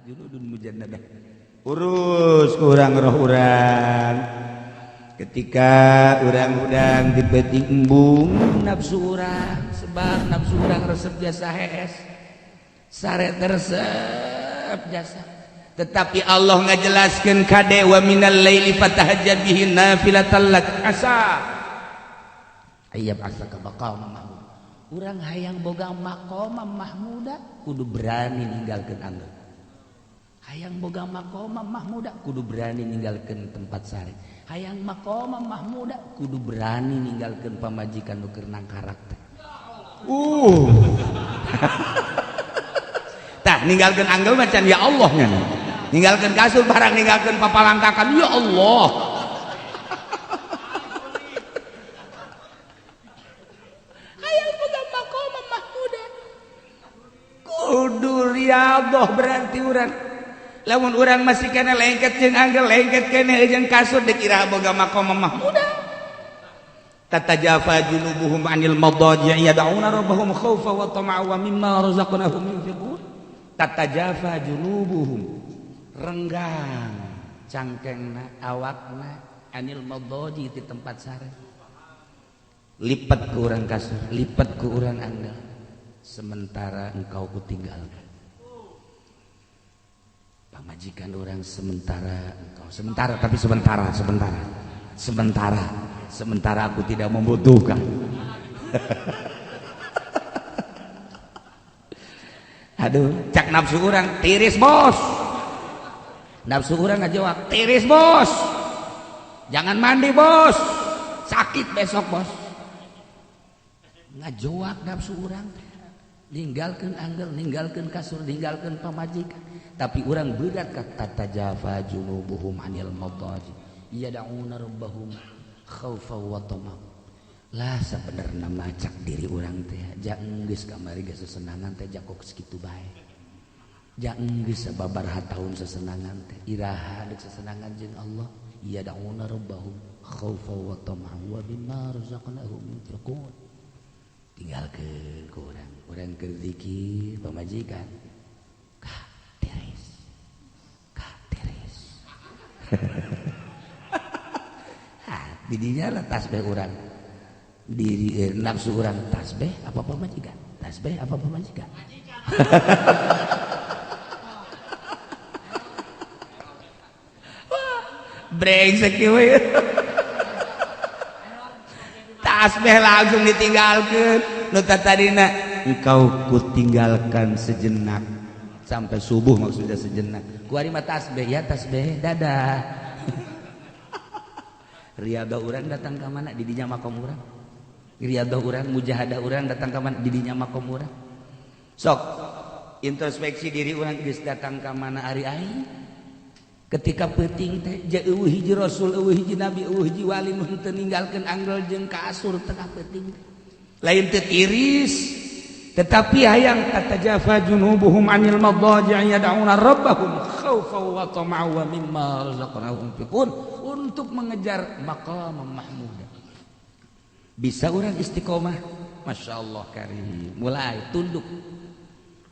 Junudun mujannadah. Urus kurang roh urang. Ketika urang-urang dipeuting embung nafsu urang, sebab nafsu urang resep jasa hees. Sare resep jasa. Tetapi Allah ngajelaskeun kade wa minal laili fatahajjad bihi nafilatan lak asa. Ayyab asaka maqam mahmud. Urang hayang boga maqam mahmuda kudu berani ninggalkeun angger. Hayang boga maqam mahmuda kudu berani ninggalkeun tempat sare. Hayang maqam mahmuda kudu berani ninggalkeun pamajikan nu keur nangkarak teh. Tah ninggalkeun anggel macan ya Allah nya. Ninggalkeun kasur barang ninggalkeun papalangkakan ya Allah. Hayang boga maqam mahmuda kudu riyadhah berarti urang. Lamun urang masih kana lengket jeung anggel lengket keneh jeung kasur dikira boga maqam mahmuda. Tatajafa junubuhum anil madaji yad'una rabbahum khaufa wa tama'a wa mimma razaqnahum yunfiqun. Tatajafa junubuhum renggang cangkengna awakna anil madaji di tempat sare. Lipat ku urang kasur, lipat ku urang anggel, sementara engkau kutinggalkan. Pamajikan orang sementara engkau sementara tapi sementara sementara sementara sementara aku tidak membutuhkan. Aduh, cak nafsu orang tiris bos. Nafsu orang ngajawab tiris bos. Jangan mandi bos, sakit besok bos. Ngajawab nafsu orang, ninggalkan anggel, ninggalkan kasur, ninggalkan pamajikan. Tapi orang berat kata tajafa junubuhum anil madaji yad'una rabbahum khaufa wa tama. Lah sebenarnya macak diri orang teh jang geus kamari geus sesenangan teh jakok sakitu bae. Jang geus sababaraha taun sesenangan teh iraha deuk sesenangan jeung Allah yad'una rabbahum khaufa wa tama wa mimma razaqnahum yunfiqun. Tinggalkeun ku urang, urang keur zikir pamajikan. Kak tiris. Kak tiris. Didinya lah tasbih urang. Diri nafsu urang tasbih apa pamajikan? Tasbih apa pamajikan? Wah, brengsek ieu. Tasbih langsung ditinggalkeun. Nu tadina engkau kutinggalkan sejenak sampai subuh maksudnya sejenak. Kuari mah tasbih ya tasbih dadah. Riyadhah urang datang ka mana di dinya makom urang. Riyadhah urang mujahadah urang datang ka mana di dinya makom urang. Sok introspeksi diri urang geus datang ka mana ari aing. Ketika peuting teh eueuh hiji rasul eueuh hiji nabi eueuh hiji wali nu teu ninggalkeun anggel jeung kasur tengah peuting. Lain teu tiris tetapi hayang tatajafa junubuhum anil madaji yad'una rabbahum khaufa wa tama'a wa mimma razaqnahum yunfiqun untuk mengejar maqam mahmud. Bisa orang istiqomah, Masya Allah karim. Mulai tunduk,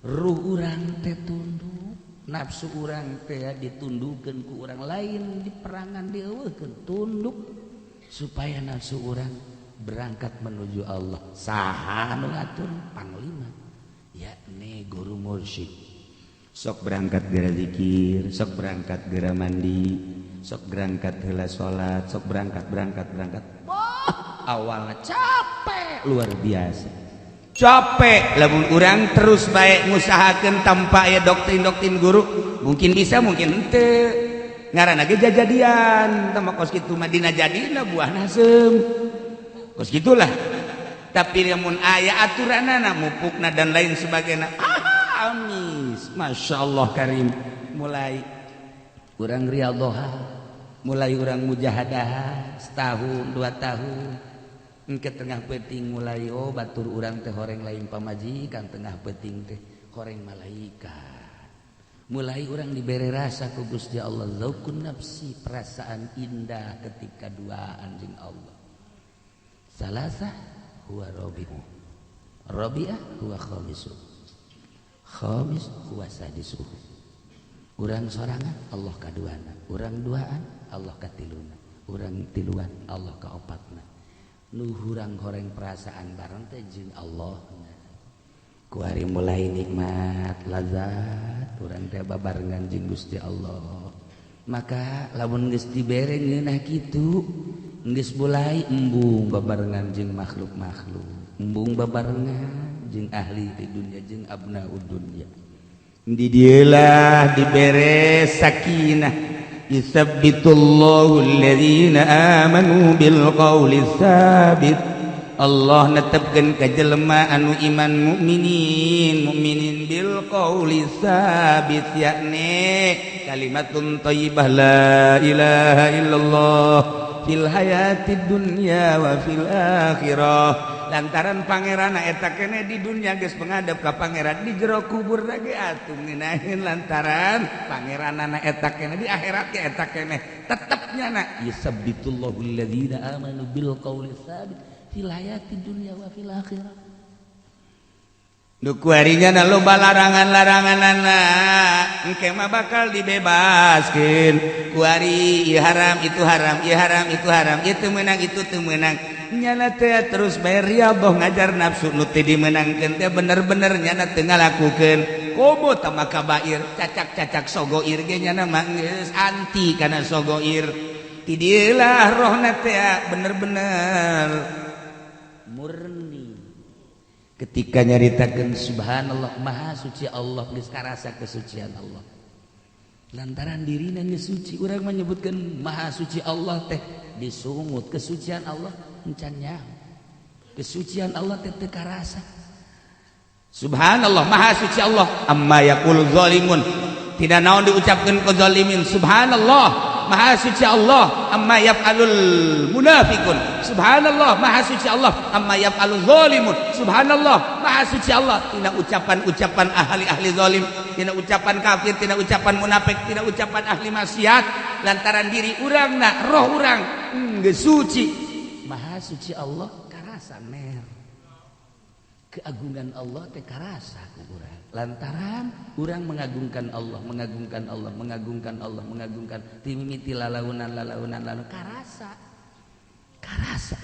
ruh orang teh tunduk, nafsu orang teh ditundukeun ku orang lain, di perangan dieuweuhkeun, tunduk supaya nafsu orang berangkat menuju Allah. Saha nu ngatur? Panglima, yakni guru mursyid. Sok berangkat geura zikir, sok berangkat geura mandi, sok berangkat heula salat, sok berangkat berangkat berangkat. Wah, awalnya capek luar biasa. Capek lamun urang terus bae ngusahakeun tanpa aya doktrin-doktrin guru, mungkin bisa mungkin henteu. Ngaranna ge jajadian, tah mah kos kitu mah dina jadina buah nasem. Kos gitulah. Tapi lamun aya aturanana mupukna dan lain sebagainya. Ah, amis. Masya Allah karim. Mulai urang riyadhah, mulai urang mujahadah setahun 2 tahun. Engke tengah peuting mulai oh batur urang teh horeng lain pamajikan, tengah peuting teh horeng malaikat. Mulai urang dibere rasa ku Gusti Allah zaukun nafsi, perasaan indah ketika duaan jeung Allah. Salasah huwa rabi'u, rabi'ah huwa khamisu, khamis huwa sadisu. Urang sorangan Allah kaduana, urang duaan Allah katiluna, urang tiluan Allah kaopatna. Nu hurang horeng perasaan bareng teh jeung Allah. Kuari mulai nikmat lazat urang teh babarengan jeung Gusti Allah. Maka lamun geus dibere ngeunah kitu geus mulai embung babarengan jeung makhluk-makhluk, embung babarengan jeung ahli di dunia jeung abnaud dunya. Di dialah dibere sakinah, yusabbitullahu alladzina amanu bil qawli tsabit. Allah netepkeun ka jelema anu iman mukminin mukminin bil qawli tsabit, yakni kalimatun thayyibah la ilaha illallah fil hayatid dunya wa fil akhirah. Lantaran pangeran eta kene di dunia geus pengadep ka pangeran, di jero kubur lagi atuh ngeunaheun lantaran pangeranana eta kene, di akhirat ge eta kene tetep nyana yusabbitullahu alladzina amanu bil qawli tsabit fil hayatid dunya wa fil akhirah. Nu kuarinya na loba larangan-laranganana engke mah bakal dibebaskeun. Kuari ieu haram itu haram, ieu haram itu haram, ieu teu meunang itu teu meunang. Nyana teh terus bae riadoh ngajar nafsu nu teu dimeunangkeun teh bener-bener nyana teu ngalakukeun. Komo tama kabair cacak-cacak sogoir ge nyana mah geus anti kana sogoir. Ti dieulah rohna teh bener-bener murni. Ketika nyaritakeun subhanallah maha suci Allah, geus karasa kesucian Allah. Lantaran dirina geus suci, urang menyebutkeun maha suci Allah teh disungut kesucian Allah encan nyaho. Kesucian Allah teh teu karasa. Subhanallah maha suci Allah amma yaqul zalimun. Tidak naon diucapkeun ku zalimin. Subhanallah maha suci Allah amma yaf'alul munafiqun. Subhanallah maha suci Allah amma yaf'alul zalimun. Subhanallah maha suci Allah tina ucapan-ucapan ahli-ahli zalim, tina ucapan kafir, tina ucapan munafik, tina ucapan ahli maksiat. Lantaran diri urangna roh urang geus suci. Maha suci Allah karasa mer. Keagungan Allah teh karasa ku urang. Lantaran urang mengagungkan Allah, mengagungkan Allah, mengagungkan Allah, mengagungkan timimiti lalaunan lalaunan lalu karasa. Karasa.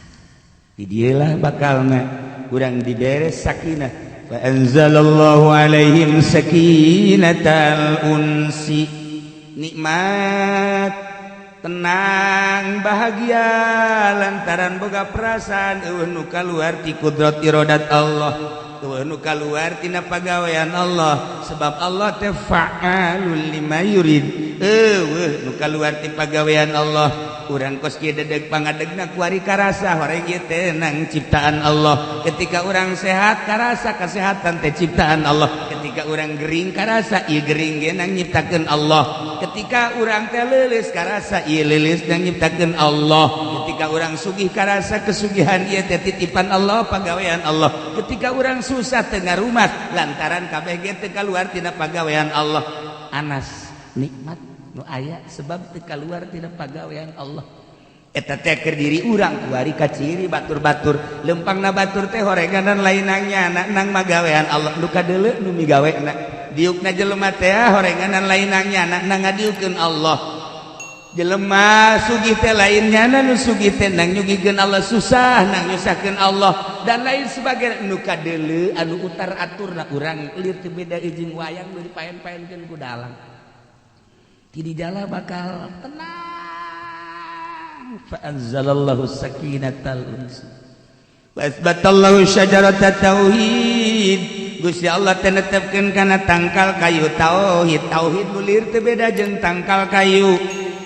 Di dieulah bakalna urang dibere sakinah. Fa anzalallahu alaihim sakinatal unsi. Nikmat, tenang, bahagia lantaran boga perasaan eueuh nu kaluar ti kudrat iradat Allah, eueuh nu kaluar tina pagawean Allah, sebab Allah teh fa'alul lima yurid. Eueuh nu kaluar ti pagawean Allah. Urang kos kieu dedeg pangadegna kuari karasa horeng ieu teh nang ciptaan Allah. Ketika urang sehat karasa kesehatan teh ciptaan Allah. Ketika urang gering karasa ieu gering ge nang nyiptakeun Allah. Ketika urang teh leuleus karasa ieu leuleus nang nyiptakeun Allah. Ketika urang sugih karasa kesugihan ieu teh titipan Allah, pagawean Allah. Ketika urang susah teu ngarumat lantaran kabeh ge teu kaluar tina pagawean Allah. Anas nikmat nu aya sebab teu kaluar tina pagawean Allah. Eta teh keur diri urang kuari kaciri batur-batur lempangna batur teh horeganan lainangnya nang magawean Allah nu kadeuleu nu migawena diukna jelema teh horenganan lainangnya nang ngadiukeun Allah. Jelema sugih teh lainnya nu sugih teh nang nyugihkeun Allah, susah nang nyusahkeun Allah dan lain sebagainya. Nu kadeuleu anu utar aturna urang lir teu beda jeung wayang nu dipaen-paenkeun ku dalang. Ti dijala bakal tenang. Fa anzalallahu sakinatal unsi wa asbatallahu syajarata tauhid. Gusti Allah teh netepkeun kana tangkal kayu tauhid. Tauhid nu lir teu beda jeung tangkal kayu.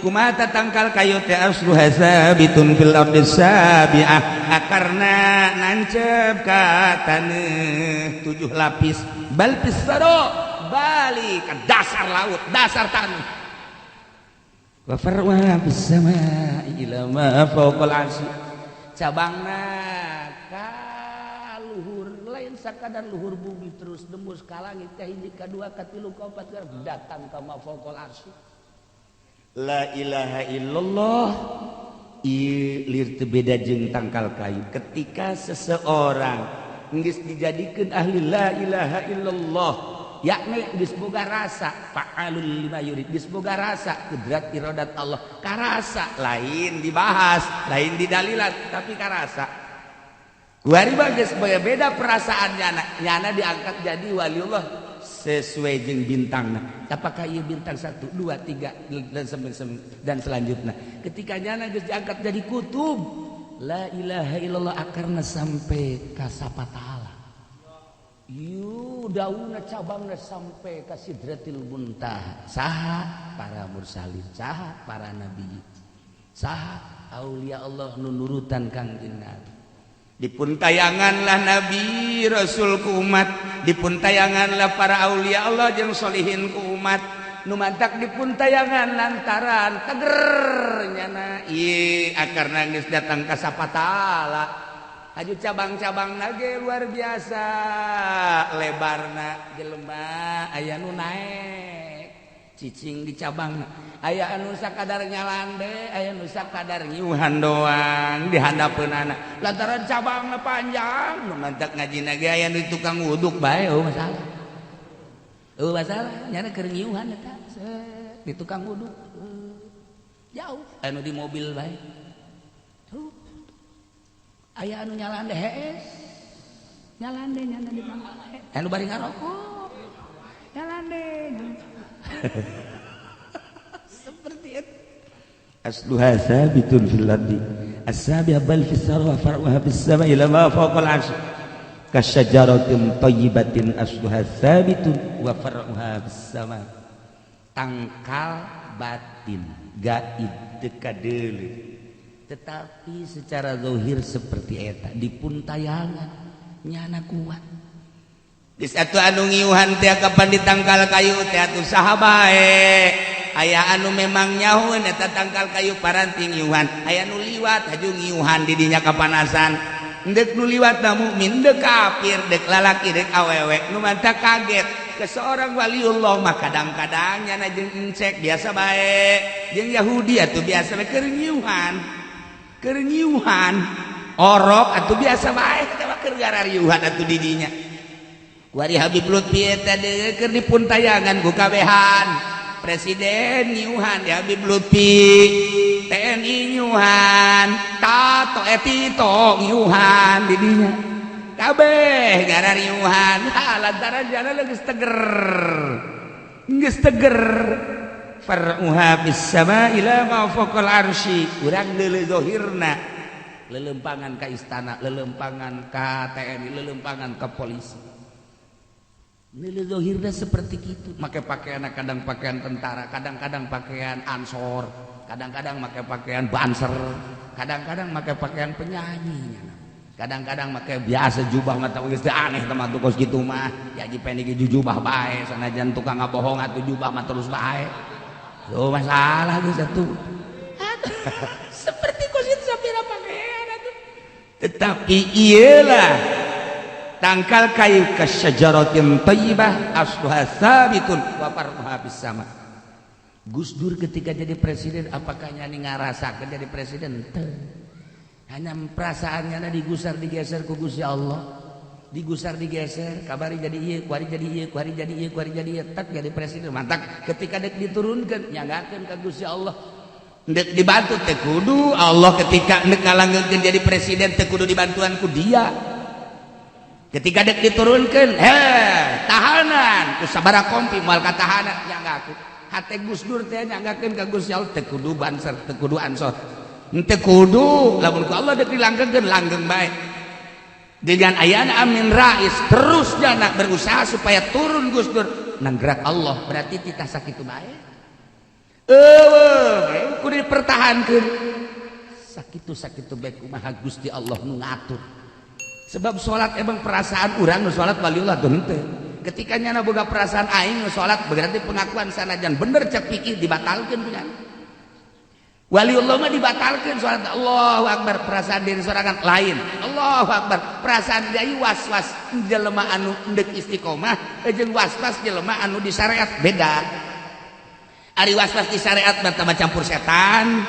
Kumaha tangkal kayu teh asluha sabitun fil ardi sabi'ah, akarna nancep ka taneuh 7 lapis, bal fis saro balik ke dasar laut, dasar tanah. Wa farwa fis samai ila ma fawqal arsy, cabangna ka luhur, lain sakadar luhur bumi terus nembus ka langit ka hiji ka dua ka tilu ka opat datang ka ma fawqal arsy. La ilaha illallah ieu lir teu beda jeung tangkal kayu. Ketika seseorang geus dijadikeun ahli la ilaha illallah, Yakni geus boga rasa fa'alul lima yurid, geus boga rasa kudrat iradat Allah karasa, lain dibahas, lain didalilan, tapi karasa. Kuari mah geus beda perasaan nyana. Nyana diangkat jadi waliullah sesuai jeung bintangna. Apakah ieu bintang 1, 2, 3 dan dan selanjutnya. Ketika nyana geus diangkat jadi kutub, la ilaha illallah akarna sampai ka sapatala. Yu daunna cabangna sampai ka sidratil muntaha. Saha para mursalin, saha para nabi, saha aulia Allah nu nurutan Kangjeng Nabi. Dipun tayanganlah nabi rasul ku umat, dipun tayanganlah para aulia Allah jeung solihin ku umat. Nu mantak dipun tayangan lantaran teger nyana ieu akarna geus datang ka sapatala. Aju cabang-cabang nage luar biasa lebarna, jelema aya nu naek cicing di cabang, aya anu sakadar nyalande, aya nu sakadar ngiuhan doang di handapeunana lantaran cabangna panjang. Nu mantak ngajina ge aya nu tukang wuduk bae, oh masalah, oh masalah nyana keur ngiuhan eta di tukang wuduk jauh, anu di mobil bae aya anu nyalande hees nyalande nyana di pangkal, anu bari ngarokok nyalande seperti itu. Asluha sabitun fil ardi as-sabi'a bal fis sarwa far'uha fis sama'i ila ma fawqal 'arsy kasyajaratin thayyibatin asluha sabitun wa far'uha fis sama. Tangkal batin gaib teu kadeuleu, tetapi secara zahir seperti eta dipun tayangan nyana kuat. Di satu anu ngiuhan teh kapan ditangkal kayu teh atuh saha bae, aya anu memang nyahueun eta tangkal kayu paranti ngiuhan, aya nu liwat haju ngiuhan di dinya kapanasan. Deuk nu liwat na mukmin, deuk kafir, deuk lalaki, deuk awewe. Nu mantak kaget ke seorang waliullah mah kadang-kadang nyana jeung encek biasa bae, jeung Yahudi atuh biasa bae keur ngiuhan, keur ngiuhan orok atuh biasa bae teh mah keur garariuhan atuh di dinya. Kuari Habib Lutfi eta deui keur dipun tayangan ku kabehan. Presiden ngiuhan di Habib Lutfi, TNI ngiuhan, Tato Etito ngiuhan di dinya. Kabeh garariuhan, ha lantaran jana geus teger. Geus teger. Far'uha fis sama ila ma fawqal arsy. Urang deuleu zahirna. Lelempangan ka istana, lelempangan ka TNI, lelempangan ka polisi. Nilai zahirna seperti itu, make pakaian kadang pakaian tentara, kadang-kadang pakaian ansor, kadang-kadang make pakaian banser, kadang-kadang make pakaian penyanyi, kadang-kadang make biasa jubah mata geus teu aneh teh mah kos kitu mah. Ya ji pendek jubah bae, sanajan tukang ngabohong atuh jubah mah terus bae. Oh masalah geus atuh. Seperti kos itu sapira pakaian atuh. Tetapi iyalah tangkal kayu kasyajaratin thayyibah asluha sabitun wa far'uha fis sama. Gus Dur ketika jadi presiden apakah nyani ngarasakeun jadi presiden? Teu. Hanya perasaannya digusar digeser ku Gusti Allah. Digusar digeser, kabari jadi ieu, kuari jadi ieu, kuari jadi ieu, kuari jadi ieu, tak jadi presiden. Mantak ketika dek diturunkeun nyanggakeun ka Gusti Allah. Dek dibantu teh kudu Allah, ketika dek ngalanggengkeun jadi presiden teh kudu dibantuan ku dia. Ketika dek diturunkan, tahanan ku sabara kompi moal katahanan, nyanggakeun. Hate Gus Dur teh nyanggakeun ka Gusti Allah teu kudu banser, teu kudu ansor, teu kudu. Lamun ku Allah dek dilanggengkeun, langgeng bae. Dengan ayana Amin Rais terus jana berusaha supaya turun Gus Dur nanggerak Allah, berarti titah sakitu bae. Eueuh, kudu dipertahankeun. Sakitu sakitu bae kumaha Gusti Allah nu ngatur. Sebab salat emang perasaan urang nu salat waliullah tuh henteu. Ketika nyana boga perasaan aing nu salat berarti pengakuan sanajan bener cek pikir dibatalkeun punya. Waliullah mah dibatalkeun salat. Allahu akbar perasaan diri sorangan lain. Allahu akbar perasaan dia was-was jelema anu endek istiqomah jeung was-was jelema anu di syariat beda. Ari was-was di syariat mah tambah campur setan.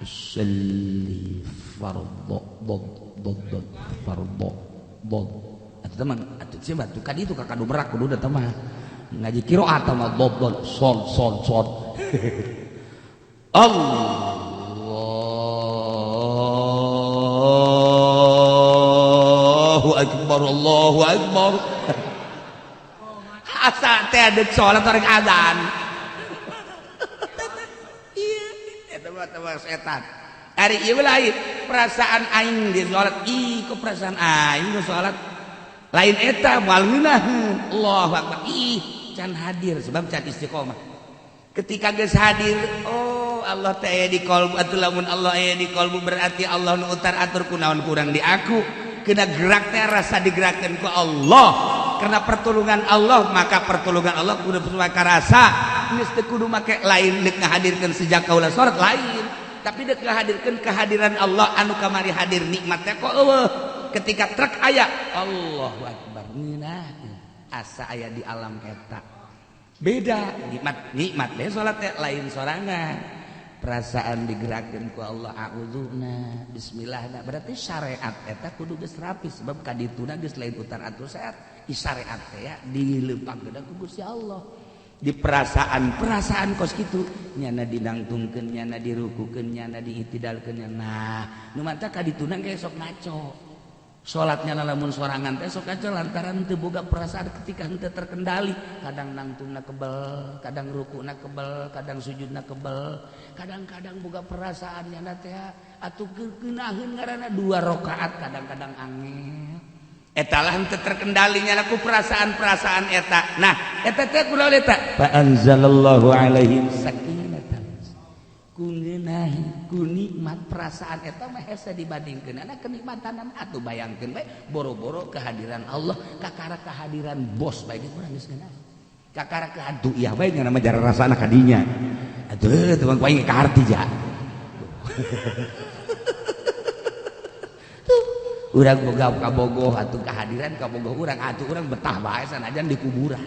Salli fardhu dad dad dad fardhu dad. Atuh teman atuh Sia batu kan itu kakak merak kudu datang mah ngaji qiraat mah dod son son son. Allahu akbar, Allahu akbar. Asa teh ada salat orang azan. Iya, eta mah setan. Ari ieu lain perasaan aing di salat, ih kok perasaan aing di salat lain eta moal ngeunaheun. Allahu akbar. Ih, can hadir sebab can istiqomah. Ketika geus hadir, oh Allah teh aya di kalbu, atuh lamun Allah aya di kalbu berarti Allah nu utar atur kunaon kurang di aku. Kena gerak teh rasa digerakkeun ku Allah. Karena pertolongan Allah, maka pertolongan Allah kudu maka rasa geus teu kudu make lain deuk ngahadirkeun sejak kaula salat lain, tapi deuk ngahadirkeun kehadiran Allah anu kamari hadir nikmat teh kok eueuh. Ketika truk aya Allahu akbar, ngeunah asa aya di alam eta. Beda nikmat, nikmat deh salat teh lain sorangan. Perasaan digerakkeun ku Allah, a'udzuna bismillah, berarti syariat eta kudu geus rapi sebab kadituna geus lain utar atur syariat. Syariat teh ya dilempangkeun ku Gusti Allah di perasaan-perasaan kos kitu, nyana dinangtungkeun, nyana dirukukeun, nyana diitidalkeun. Nah, nu manta kadituna ge sok ngaco salatnya, lamun sorangan teh sok ngaco lantaran teu boga perasaan ketika henteu terkendali. Kadang nangtungna kebel, kadang rukuna kebel, kadang sujudna kebel, kadang-kadang boga perasaan nyana teh atuh keunaheun ngaranna dua rakaat, kadang-kadang angel. Eta lah henteu terkendalinya ku perasaan-perasaan eta. Nah, eta teh kula eta fa anzalallahu alaihim sakinatan, ku ngeunah ku nikmat perasaan eta mah hese dibandingkeun ana kenikmatan. Atuh bayangkeun bae boro-boro kehadiran Allah, kakara kehadiran bos bae geus urang geus ngeunah, kakara atuh ieu bae nya nama jara rasana kadinya atuh teu ku aing kaharti ja. Urang boga kabogoh atuh kehadiran kabogoh urang atuh urang betah bae sanajan di kuburan.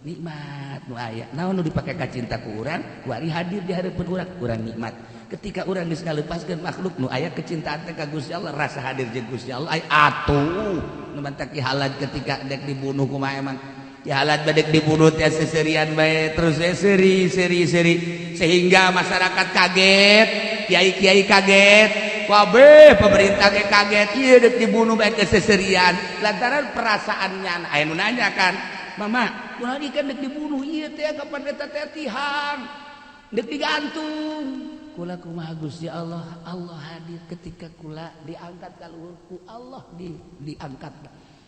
Nikmat nu aya naon nu dipake ka cinta ku urang kuari hadir di hareupeun urang, urang nikmat. Ketika urang geus ngalepaskeun makhluk nu aya kecintaan teh ka Gusti Allah, rasa hadir jeung Gusti Allah aya atuh nu mantak Ki Halad ketika dek dibunuh kumaha emang Ki Halad badek dibunuh teh seserian bae terus we seri seri seri sehingga masyarakat kaget, kiai-kiai kaget, kabeh pemerintah ge kaget, ieu dek dibunuh bae keseserian lantaran perasaannya. Aya nu nanya kan, mama kunaon ieu dek dibunuh ieu teh kapan eta teh tihang dek digantung kula kumaha Gusti Allah. Allah hadir ketika kula diangkat ka luhur ku Allah diangkat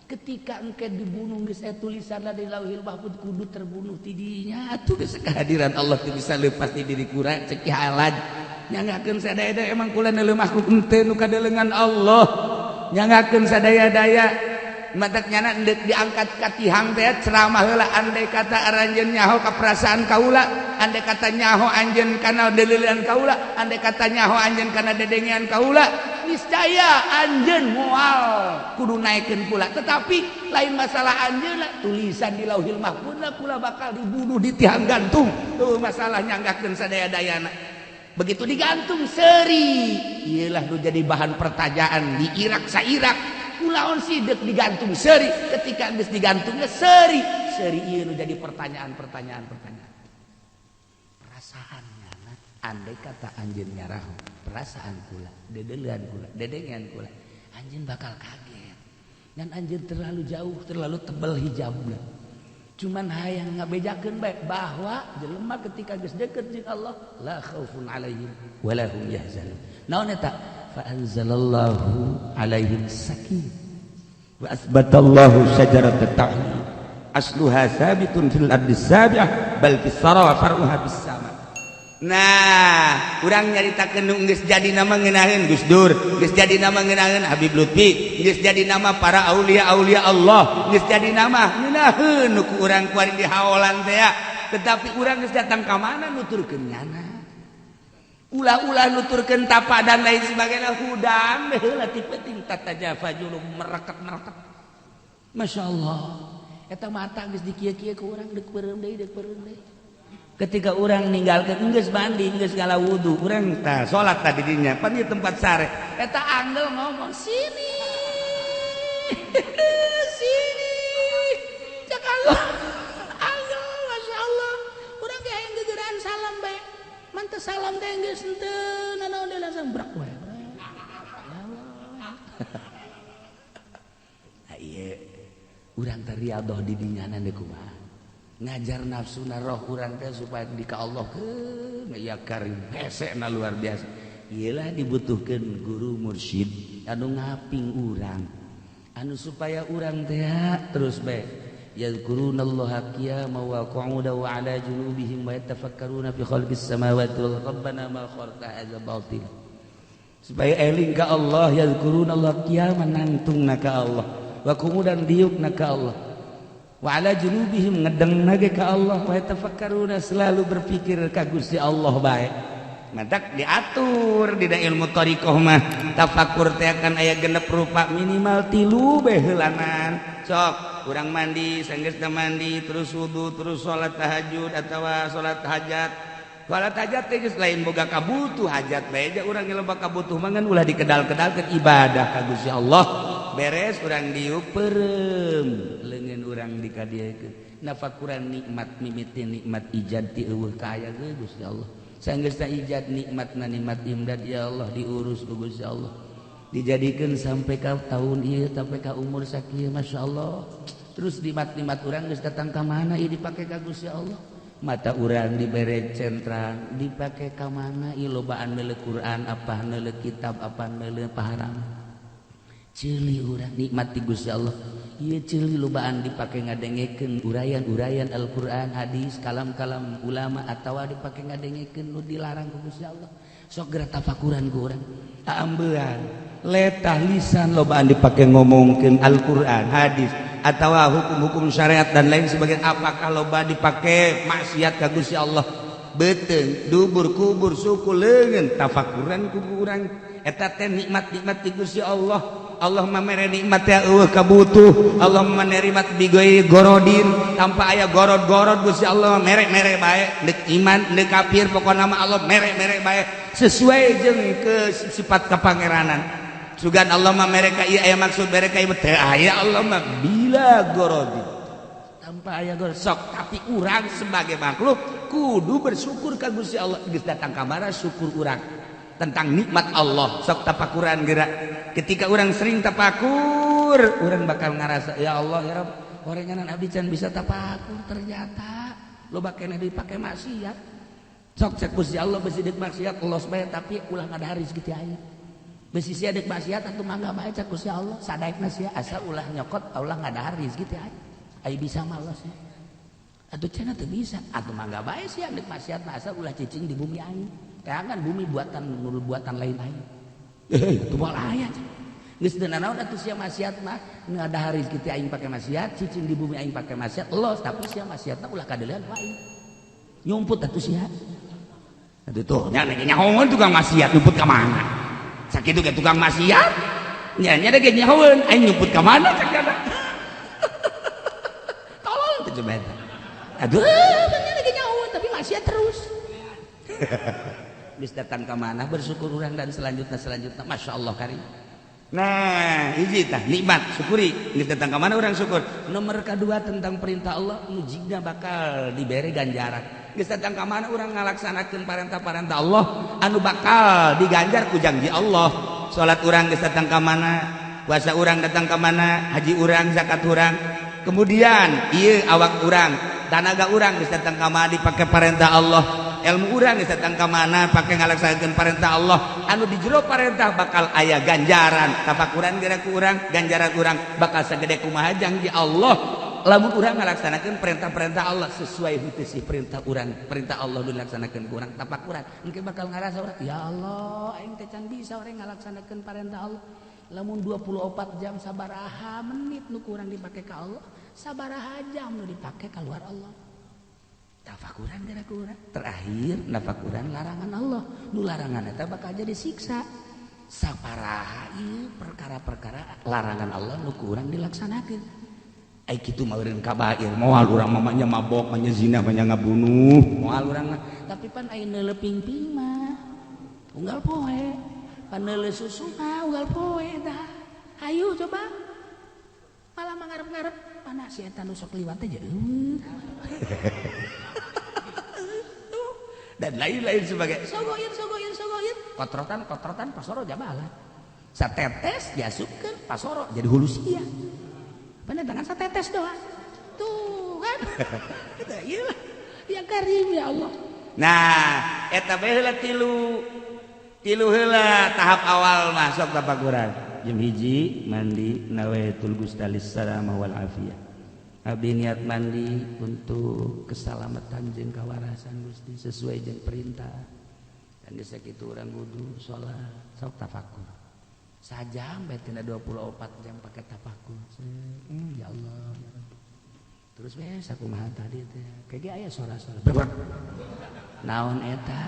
ketika engke dibunuh geus aya tulisanna di Lauhil Mahfuz kudu terbunuh tidinya atuh geus kehadiran Allah teu bisa lepas di diri kura. Cek Ki Halad nyangakeun sadaya emang kula neuleuh makhluk henteu nu kadelengan Allah nyangakeun sadaya-daya matak nyana endek diangkat ka tihang teh ceramah heula andai kata aranjeun nyaho ka perasaan kaula, andai kata nyaho anjeun kana deleulean kaula, andai kata nyaho anjeun kana dedengean kaula, niscaya anjeun moal kudu naekeun kula. Tetapi lain masalah anjeun, tulisan di Lauhil Mahfuz kula bakal dibunuh di tiang gantung tuh masalah nyanggakeun sadaya-dayana. Begitu digantung seri iyalah nu jadi bahan pertanyaan di Irak sa Irak kulaon sih dek digantung seri. Ketika geus digantungnya seri seri ieu nu jadi pertanyaan pertanyaan pertanyaan perasaannya. Andai kata anjeun nyaraho perasaan kula, dedelean kula, dedengean kula, anjeun bakal kaget dan anjeun terlalu jauh, terlalu tebal hijabna. Cuman hayang ngabejakeun bae bahwa jelema ketika geus deket jeung Allah la khaufun alaihim wala hum yahzanun. Naon eta? Fa anzalallahu alaihim sakinah wa asbatallahu syajarat tauhid asluha sabitun fil ardi sabi'ah bal fis sara wa far'uha bis sama. Nah, urang nyaritakeun nu geus jadi nama ngeunaheun Gus Dur, geus jadi nama ngeunaheun Habib Lutfi, geus jadi nama para aulia-aulia Allah, geus jadi nama ngeunaheun nu ku urang kuari di haolan teh ya. Tetapi urang geus datang ka mana nuturkeun nyana. Ulah-ulah nuturkeun tapa dan lain sebagainya hudang heula ti penting tatajafa julub merekat-merekat. Masya Allah. Eta mata geus dikieu-kieu ku urang deuk beureum deui, deuk beureum deui. Ketika orang ninggalkeun geus mandi, geus ngala wudu, urang tah salat tadi dinya, pan ieu tempat sare. Eta anggel ngomong sini. Sini. Mantep salam teh geus henteu nanaon deui langsung brak we. Ya Allah. Nah ieu urang teh riadoh di dinyana deui kumaha? Ngajar nafsuna roh urang teh supaya di ka Allah keun ya karim hesena luar biasa. Iyalah dibutuhkan guru mursyid anu ngaping urang anu supaya urang teh terus bae yadhkurunallaha qiyaman wa qu'udan wa 'ala junubihim wa yatafakkaruna fi khalqis samawati wal rabbana ma khalaqta hadza batil supaya eling ka Allah yadhkurunallaha qiyaman nangtungna ka Allah wa qu'udan diukna ka Allah wa 'ala junubihim ngedengna ge ka Allah wa yatafakkaruna selalu berpikir ka Gusti Allah bae. Matak diatur dina ilmu thariqah mah tafakur teh akan aya genep rupa minimal 3 bae heulanan. Sok urang mandi sanggeusna mandi terus wudu terus salat tahajud atawa salat hajat. Salat hajat teh geus lain boga kabutuh hajat bae ja urang loba kabutuh mah ngan ulah dikedal-kedalkeun ibadah ka Gusti Allah. Beres urang diuk peureum leungeun urang dikadieukeun. Nafakuran nikmat mimiti nikmat ijad ti eueuh ka aya ge Gusti Allah. Sanggeusna ijad nikmatna nikmat imdad ya Allah diurus ku Gusti Allah dijadikeun sampai ka tahun ieu sampai ka umur sakieu masyaallah. Terus nikmat-nikmat urang geus datang ka mana ieu dipake ka Gusti Allah. Mata urang dibere centrang dipake ka mana ieu lobaan meuleuh Quran apa meuleuh kitab apa meuleuh paharam. Ceuli urang nikmat ti Gusti Allah ieu ceuli lobaan dipake ngadengekeun uraian-uraian Al-Qur'an hadis kalam-kalam ulama atawa dipake ngadengekeun nu dilarang ku Gusti Allah. Sok geura tafakuran ku urang aambean letah lisan lobaan dipake ngomongkeun Al-Qur'an hadis atawa hukum-hukum syariat dan lain sebagainya. Apakah loba dipake maksiat ka Gusti Allah beuteung dubur kubur suku leungeun tafakuran ku urang eta teh nikmat-nikmat ti Gusti Allah. Allah mere nikmat ya eueuh kabutuh Allah menerima bigoi gorodin tanpa aya gorod-gorod Gusti Allah mere-mere bae deuk iman deuk kafir pokona mah Allah mere-mere bae sesuai jeung ke sifat kapangeranan. Sugan Allah mah mere ka ieu aya maksud mere ka ieu teu aya Allah mah bila gorodin tanpa aya gorod sok. Tapi urang sebagai makhluk kudu bersyukur ka Gusti Allah geus datang ka mana syukur urang tentang nikmat Allah. Sok tafakuran geura ketika orang sering tafakur orang bakal ngarasa ya Allah ya Rabb orenganan abdi can bisa tafakur ternyata loba keneh dipake maksiat. Sok cek Gusti Allah besi deuk maksiat los bae tapi ulah ngadahar kitu aya besi sia deuk maksiat atuh mangga bae cek Gusti Allah sadaekna sia asa ulah nyokot ulah ngadahar rezeki teh aya aya bisa mah los atuh cenah teu bisa atuh mangga bae sia deuk maksiat mah asa ulah cicing di bumi aing teangan bumi buatan nurul buatan lain aing itu moal aya geus teu nanaon atuh sia maksiat mah ngadahar rezeki teh aing pake maksiat cicing di bumi aing pake maksiat los tapi sia maksiatna ulah kadeuleun ku aing nyumput atuh sia atuh tuh nya nyahoeun tukang maksiat nyumput ka mana sakitu ge tukang maksiat nya nya ge nyahoeun aing nyumput ka mana cek eta tolong teh coba eta aduh nya ge nyahoeun tapi maksiat terus. Geus datang ka mana bersyukur urang dan selanjutnya masya Allah karim. Nah hiji tah nikmat syukuri geus datang ka mana urang syukur. Nomor kedua tentang perintah Allah mujibna bakal diberi ganjaran. Geus datang ka mana urang ngalaksanakeun parentah-parentah Allah anu bakal diganjar ku janji Allah. Salat urang geus datang ka mana, puasa urang datang ka mana, haji urang, zakat urang. Kemudian ieu awak urang, tanaga urang geus datang ka mana dipake parentah Allah. Ilmu urang geus datang ka mana pake ngalaksanakeun parentah Allah anu di jero parentah bakal aya ganjaran. Tafakuran geura ku urang, ganjaran urang bakal sagede kumaha janji Allah lamun urang ngalaksanakeun perintah-perintah Allah sesuai henteu sih perintah urang, perintah Allah nu dilaksanakeun ku urang. Tafakuran engke bakal ngarasa urang ya Allah aing teh can bisa urang ngalaksanakeun parentah Allah. Lamun 24 jam sabaraha menit nu kurang dipake ka Allah, sabaraha jam nu dipake kaluar Allah. Tafakuran geura ku urang. Terakhir nafakuran larangan Allah. Nu larangan eta bakal jadi siksa. Saparaha ieu perkara-perkara larangan Allah nu ku urang dilaksanakeun. Ai kitu mah eureun kabair, moal urang mah nya mabok, nya zina, nya ngabunuh, moal urang mah. Tapi pan aya neuleuh pingping mah unggal poe. Pan neuleuh susu mah unggal poe dah. Hayu coba. Malah mangarep-ngarep mana si eta nu sok liwat teh eueuh. Dan lain-lain sebagai sogoin sogoin sogoin kotrotan kotrotan pasoro jabalan satetes diasupkeun pasoro jadi hulu sia. Bener tangan satetes doang. Tuh kan. Iya ya karim ya Allah. Nah, eta bae heula tilu. Tilu heula tahap awal masuk tafakuran. Jam 1 mandi nawaitul gustalis salamah wal afiyah. Abdi niat mandi untuk keselamatan jeung kawarasan Gusti sesuai jeung perintah. Dan geus sakitu urang wudu salat sok tafakur. Sajam bae tina 24 jam pake tafakur. Ya Allah ya Rabbi. Terus we sakumaha tadi teh. Kege aya sora-sora. Naon eta?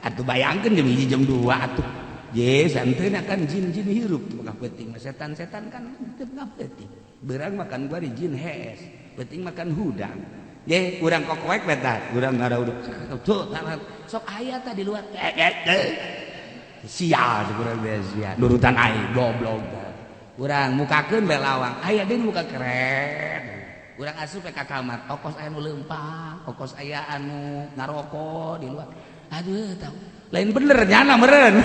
Atuh bayangkeun jam 1 jam 2 atuh. Je santeuna kan jin-jin hirup tengah peuting, setan-setan kan tengah peuting. Beurang makan gua di jin hees, peuting makan hudang. Ye urang kokoek beta, urang ngarauduk. Tuh sok aya tah di luar. Sial urang teh sia. Nurutan aing goblok. Urang mukakeun bae lawang, aya deui muka keren. Urang asup ka kamar, okos aya nu leumpang, okos aya anu ngaroko di luar. Aduh tahu. Lain bener nyana meren.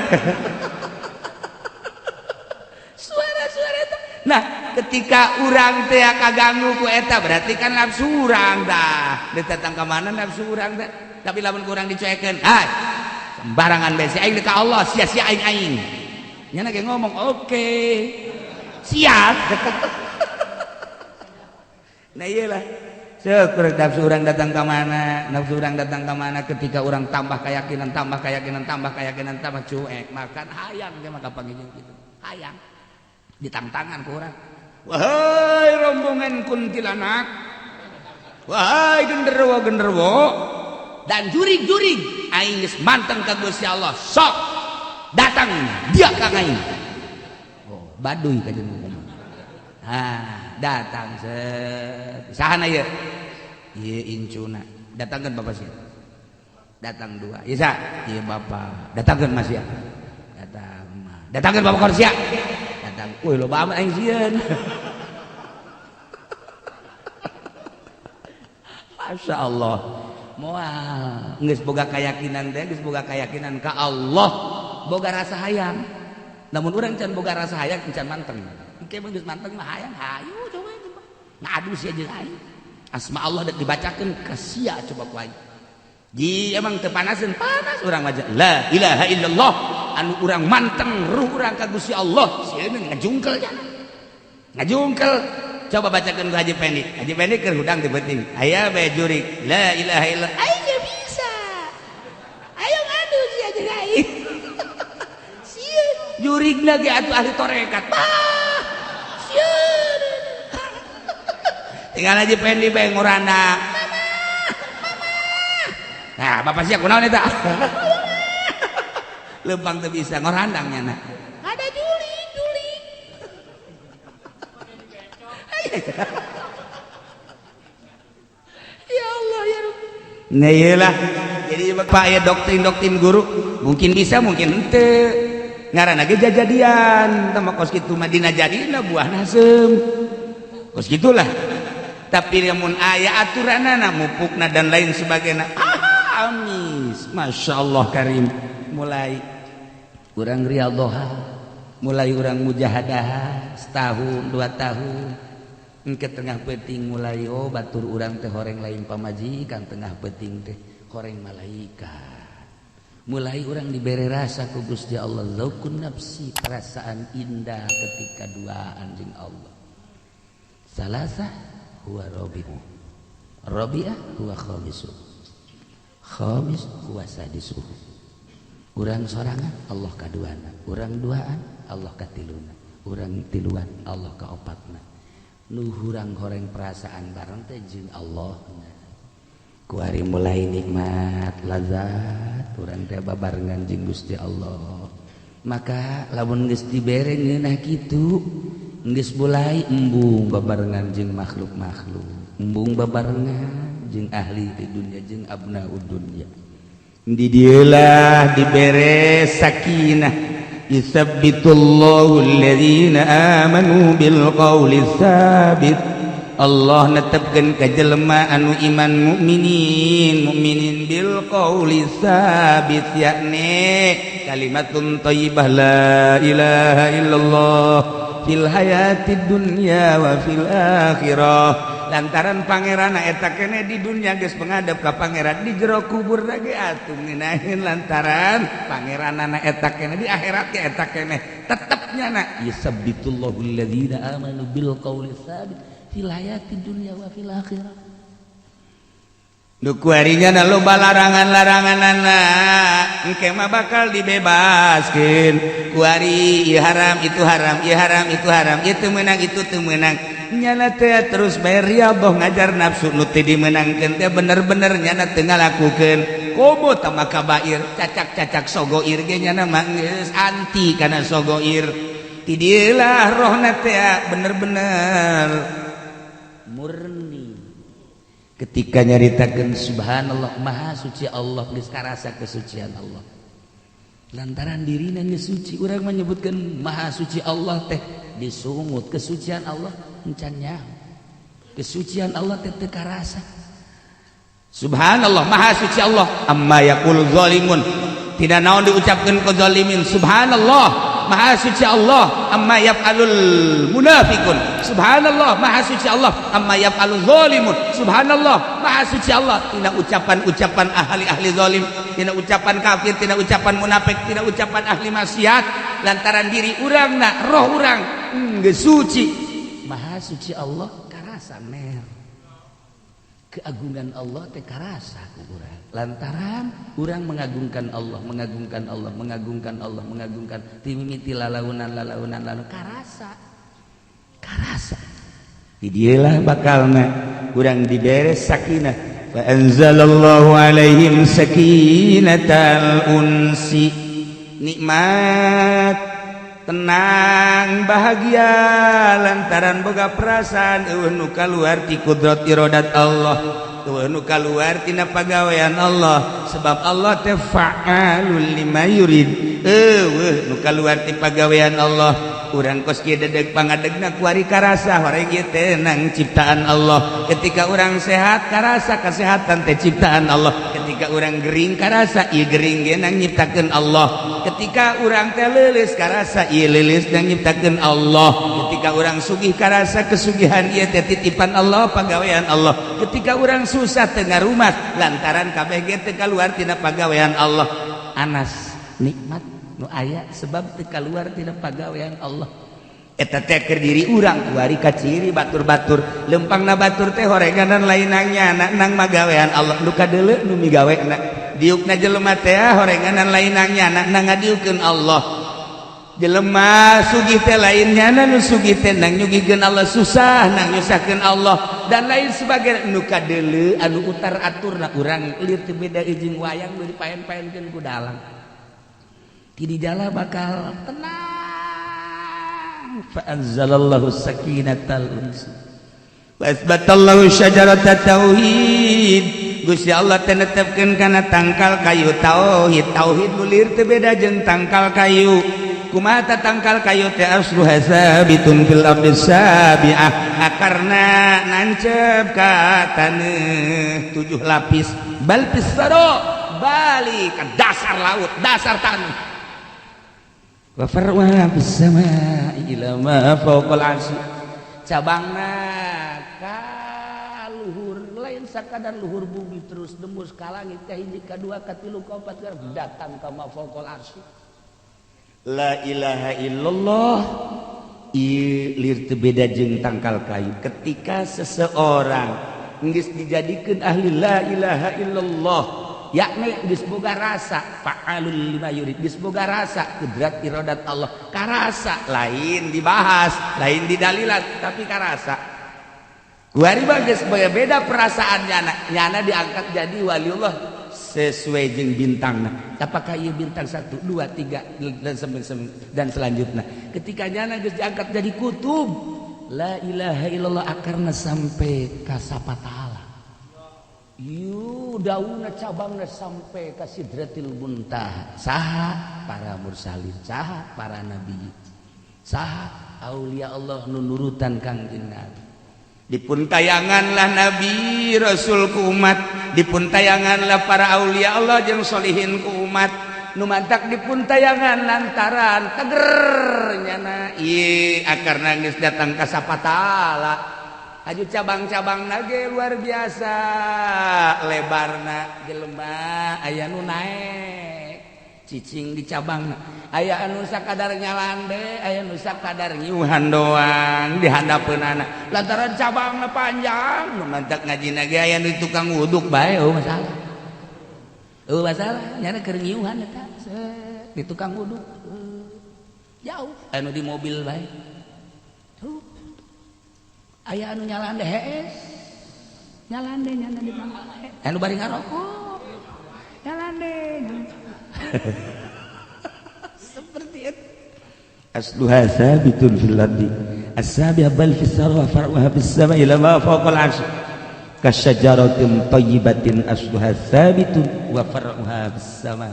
Suara-suara eta. Nah, ketika urang teh kaganggu ku eta berarti kan nafsu urang dah. Datang ka mana nafsu urang teh? Tapi lamun kurang dicuekeun, ah sembarangan bae si aing ka Allah, sia-sia aing aing. Nyana ge ngomong, oke. Siap. Nah iyalah. Syukur nafsu orang datang ke mana, nafsu orang datang ke mana ketika orang tambah keyakinan, tambah keyakinan, tambah keyakinan, tambah cuek, makan hayang dia maka panggil gitu. Hayang. Ditangtangan ku urang. Wahai rombongan kuntilanak. Wahai genderuwo-genderuwo dan jurig-jurig aing geus manteng ka Gusti Allah. Sok datang dia ka aing. Oh, baduy ka jeung ah, datang set. Sahana ieu? Ieu incuna. Datangkeun bapak sia. Datang dua. Ieu sa? Ieu bapak. Datangkeun mas sia. Datang. Datangkeun bapak korsia. Datang. Wih, loba amat aing sieun. Masya Allah. Moal geus boga keyakinan teh, geus boga keyakinan ka Allah, boga rasa hayang. Namun urang can boga rasa hayang can manteng. Engke mah geus manteng mah hayang hayu coba ngadu sia jeung aing. Asma Allah dek dibacakeun ka sia coba ku aing. Ji emang teu panaseun panas urang mah la ilaha illallah anu urang manteng ruh urang ka Gusti Allah sieun ngajungkel jana. Ngajungkel coba bacakeun ku Haji Pendi. Haji Pendi keur hudang teu penting. Aya bae jurik la ilaha illallah aing ge bisa. Ayo ngadu sia jeung aing. Sieun jurigna ge atuh ahli tarekat. Tinggal aja Pendi bae ngorana. Mama, mama. Nah, bapak sia kunaon eta? Lempang teu bisa ngorandang nyana. Ada juling, juling. Ya Allah ya Rabbi. Nah iyalah. Jadi bapak ya doktrin-doktrin guru mungkin bisa mungkin henteu. Ngaranna ge jajadian, tah mah kos kitu mah dina jadina buah nasem. Kos gitulah. Tapi lamun aya aturanana mupukna dan lain sebagainya. Ah, amis. Masya Allah karim. Mulai urang riyadhah, mulai urang mujahadah setahun, 2 tahun. Engke tengah peuting mulai oh batur urang teh horeng lain pamajikan tengah peuting teh horeng malaikat. Mulai urang dibere rasa ku Gusti Allah zaukun nafsi, perasaan indah ketika duaan jeung Allah. Salasah huwa rabi'u, rabi'ah huwa khamisu, khamis huwa sadisu. Urang sorangan Allah kaduana, urang duaan Allah katiluna, urang tiluan Allah kaopatna. Nu hurang horeng perasaan bareng teh jeung Allah. Kuari mulai nikmat lazat urang teh babarengan jeung Gusti Allah. Maka lamun geus dibere ngeunah kitu geus mulai embung babarengan jeung makhluk-makhluk, embung babarengan jeung ahli di dunia jeung abnaud dunya. Di dieulah dibere sakinah. Yusabbitullahu alladzina amanu bil qawli tsabit. Allah netepkeun ka jelema anu iman mukminin mukminin bil qauli sabit, yakni kalimatun thayyibah la ilaha illallah fil hayatid dunya wa fil akhirah. Lantaran pangeran eta kene di dunya geus pengadap ka pangeran, di jero kubur lagi atuh ngeunaheun lantaran pangeranana eta kene, di akhirat ge eta kene tetep nyana yusabbitullahu alladzina amanu bil qauli sabit fil hayatid dunya wa fil akhirah. Nu kuarinya na loba larangan-laranganana, engke mah bakal dibebaskeun. Kuari ieu haram, itu haram, ieu haram, itu haram, ieu teu meunang, itu teu meunang. Nyana teh terus bae riyadhah ngajar nafsu nu teu dimeunangkeun teh, bener-bener nyana teu ngalakukeun. Komo tama kabair, cacak-cacak sogoir ge nyana mah geus anti kana sogoir. Ti dieulah rohna teh bener-bener murni. Ketika nyaritakeun subhanallah, maha suci Allah, geus karasa kesucian Allah lantaran dirina geus suci. Urang menyebutkan maha suci Allah teh disungut kesucian Allah, encan nyaho kesucian Allah teh teu karasa. Subhanallah, maha suci Allah amma yaqul zalimun, tidak naon diucapkeun ku zalimin. Subhanallah, maha suci Allah amma yaf'alul munafiqun. Subhanallah, maha suci Allah amma yaf'alul zalimun. Subhanallah, maha suci Allah tina ucapan-ucapan ahli-ahli zalim, tina ucapan kafir, tina ucapan munafik, tina ucapan ahli maksiat. Lantaran diri urang na roh urang geus suci, maha suci Allah karasa mer keagungan Allah teh karasa ku urang lantaran urang mengagungkan Allah, mengagungkan Allah, mengagungkan Allah, mengagungkan timimiti lalaunan lalaunan lalu karasa karasa. Di dieulah bakalna urang dibere sakinah. Fa anzalallahu alaihim sakinatal unsi, nikmat tenang bahagia lantaran boga perasaan euweuh nu kaluar ti kudrat iradat Allah, euweuh nu kaluar tina pagawean Allah, sebab Allah teh fa'alul lima yurid. Euweuh nu kaluar ti pagawean Allah. Urang kos kieu dedeg pangadegna kuari karasa horeng ieu teh nang ciptaan Allah. Ketika urang sehat karasa kesehatan teh ciptaan Allah. Ketika urang gering karasa ieu gering ge nang nyiptakeun Allah. Ketika urang teh leuleus karasa ieu leuleus nang nyiptakeun Allah. Ketika urang sugih karasa kesugihan ieu teh titipan Allah, pagawean Allah. Ketika urang susah teu ngarumat lantaran kabeh ge teu kaluar tina pagawean Allah. Anas nikmat nu aya sebab teu kaluar tina pagawean Allah. Eta teh keur diri urang. Kuari ka ciri batur-batur, lempangna batur teh horenganan lain nyana nang magawean Allah, nu kadeuleu nu migawena. Diukna jelema teh horenganan lain nyana nang ngadiukeun Allah. Jelema sugih teh lain nyana nu sugih teh nang nyugihkeun Allah, susah nang nyusahkeun Allah, dan lain sebagainya. Nu kadeuleu anu utar aturna. Urang lir teu beda jeung wayang nu dipaen-paenkeun ku dalang. Ti dijala bakal tenang. Fa anzalallahu sakinatal unsi wa asbatallahu syajarata tauhid. Gusti Allah teh netepkeun kana tangkal kayu tauhid. Tauhid nu lir teu beda jeung tangkal kayu. Kumaha tangkal kayu teh? Asluha sabitun fil ardi sabi'ah, akarna nancep ka taneuh tujuh lapis, bal fis balik ke dasar laut, dasar tanah. Wa far'uha fis sama'i ila ma fawqal arsy, cabangna ka luhur, lain sakadar luhur bumi, terus nembus ka langit ka hiji, ka dua, ka tilu, ka opat, datang ka ma fawqal arsy. La ilaha illallah lir teu beda jeung tangkal kayu. Ketika seseorang geus dijadikeun ahli la ilaha illallah, yakni geus boga rasa fa'alul lima yurid, geus boga rasa kudrat iradat Allah karasa, lain dibahas, lain didalilan, tapi karasa. Kuari mah geus beda perasaan nyana. Nyana diangkat jadi waliullah sesuai jeung bintangna. Apakah ieu bintang 1, 2, 3 dan dan selanjutnya. Ketika nyana geus diangkat jadi kutub, la ilaha illallah akarna sampai ka sapatala. Yu daunna cabangna sampai ka sidratil muntaha. Saha para mursalin, saha para nabi, saha aulia Allah nu nurutan Kangjeng Nabi. Dipun tayanganlah nabi rasul ku umat, dipun tayanganlah para aulia Allah jeung solihin ku umat. Nu mantak dipun tayangan lantaran teger nyana ieu akarna geus datang ka sapatala. Aju cabang-cabang nage luar biasa lebarna jelema aya nu naek cicing di cabang, aya anu sakadar nyalande, aya nu sakadar nyiuhan doang di handapeunana lantaran cabangna panjang. Nu mantak ngajina ge aya nu tukang wuduk bae eueuh masalah. Eueuh masalah nyana keur nyiuhan eta di tukang wuduk jauh anu di mobil bae. Aya anu nyalande hees nyalande nyana di pangkal anu bari ngarokok nyalande seperti itu. Asluha sabitun fil ardi as-sabi'a bal fis sarwa far'uha fis sama'i ila ma fawqal 'arsy kasyajaratin thayyibatin asluha sabitun wa far'uha fis sama.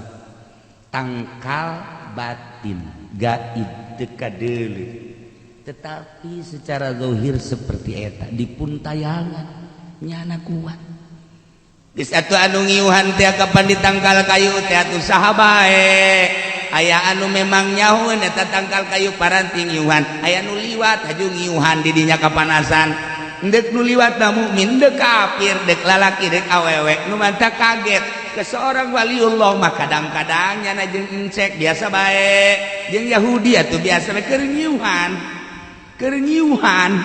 Tangkal batin gaib teu kadeuleu tetapi secara zahir seperti eta dipun tayangan nyana kuat. Geus atuh anu ngiuhan teh kapan ditangkal kayu teh atuh saha bae. Aya anu memang nyahueun eta tangkal kayu paranti ngiuhan, aya nu liwat haju ngiuhan di dinya kapanasan. Deuk nu liwat na mukmin deuk kafir deuk lalaki deuk awewe nu mantap kaget ke seorang waliullah mah kadang-kadang nyana jeung encek biasa bae jeung Yahudi atuh biasa bae keur ngiuhan. Keur ngiuhan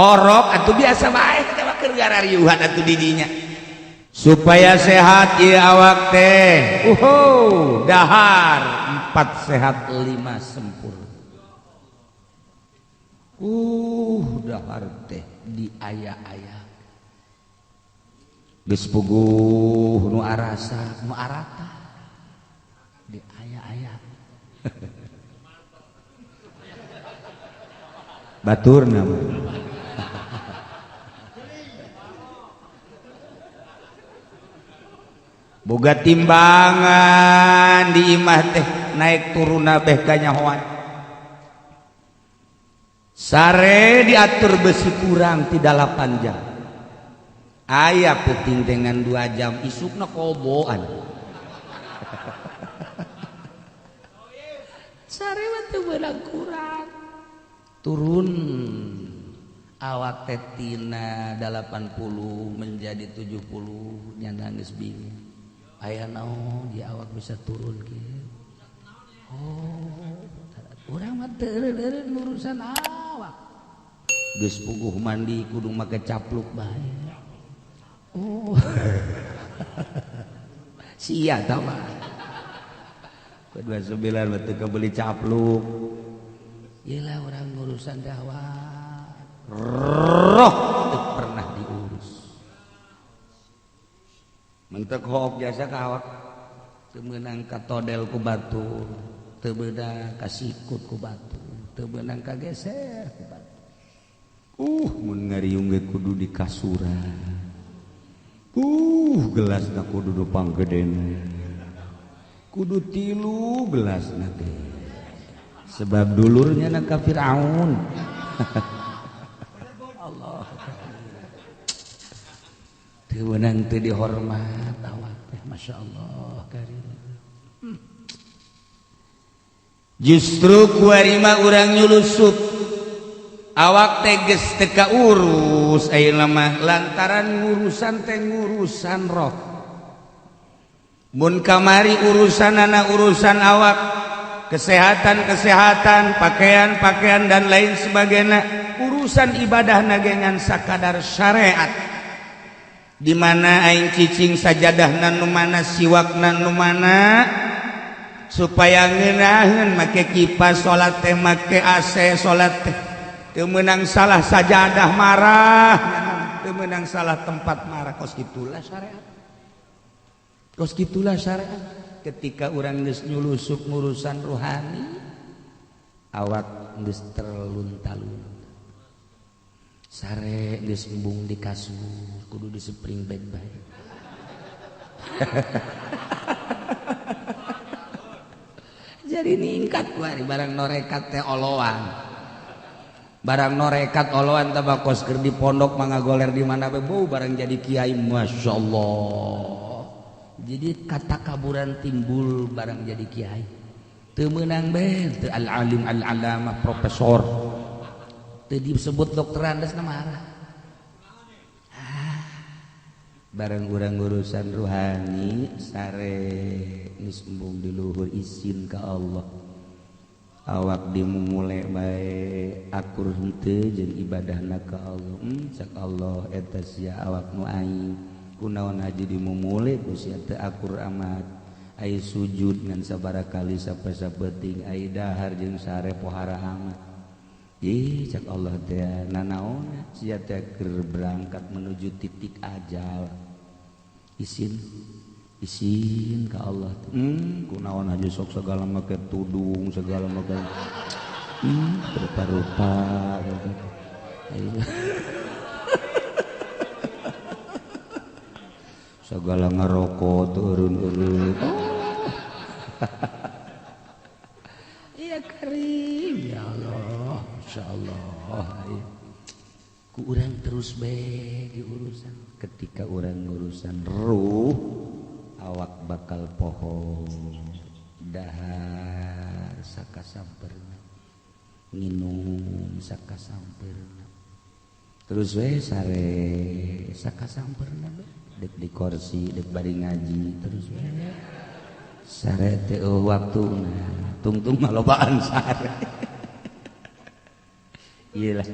orok atuh biasa bae teh mah keur garariuhan atuh di dinya. Supaya sehat ieu awak teh dahar 4 sehat 5 sempurna. Dahar teh di aya-aya geus puguh nu arasa nu arata di aya-aya baturna mah. Boga timbangan di imah teh naik turun beh kanyahoan. Sare diatur besi kurang tidak 8 jam. Aya penting dengan 2 jam isukna koboan. Sare mah teu beunang kurang. Turun awak teh tina 80 menjadi 70 nyana geus bingung. Aya naon di awak bisa turun kieu. Oh, urang mah teu eureun urusan awak. Geus puguh mandi kudu make capluk bae. Oh. Sia tah mah. 29 mah teu kabeli capluk. Yelah urang urusan dakwah. Roh teu pernah diurus. Mentek hook jasa ka awak teu meunang katodel ku batur, teu meunang kasikut ku batur, teu meunang kageser ku batur. Mun ngariung ge kudu di kasuran. Gelasna kudu nu panggedena. Kudu 3 gelasna teh. Sebab dulurnya na ka Firaun. Allah. Teu meunang teu dihormat awak teh masyaallah karim. Justru kuarima urang nyulusup awak teh geus teu kaurus ayeuna mah lantaran ngurusan teh ngurusan roh. Mun kamari urusanana urusan awak, kesehatan-kesehatan, pakaian-pakaian dan lain sebagainya, urusan ibadah nagengan sakadar syariat. Di mana aing cicing sajadahna nu mana siwakna nu mana supaya ngeunaheun make kipas salat teh make AC salat teh teu meunang salah sajadah marah teu meunang salah tempat marah kos kitulah syariat. Kos kitulah syariat. Ketika urang geus nyulusup ngurusan ruhani awak geus terlunta-lunta. Sare geus embung di kasur kudu di spring bed bae. Jadi ningkat kuari barang norekat teh oloan. Barang norekat oloan tambah kos keur di pondok mangagoler di mana be bau barang jadi kiai masyaallah. Jadi kata kaburan timbul barang jadi kiai. Teu meunang be teu al-alim al-alamah profesor. Teu disebut dokter andes marah. Barang urang urusan ruhani sare geus embung di luhur izin ka Allah. Awak dimumule bae akur henteu jeung ibadahna ka Allah. Cak Allah eta sia awak nu aing kunaon haji dimumule ku sia teu akur amat. Ai sujud ngan sabaraha kali sapeting ai dahar jeung sare pohara amat. Ih cak Allah teh nanaon sia teh keur berangkat menuju titik ajal. Isin ka Allah. Kunaon aja sok segala make tudung segala make rupa-rupa segala ngerokok turun-urun. Iya karim ya Allah, insyaallah. Ku urang terus bae di urusan. Ketika urang urusan ruh awak bakal poho dahar sakasamperna nginum sakasamperna terus we sare sakasamperna dek di kursi dek bari ngaji terus we sare teh waktuna tungtung malobaan sare. Iyalah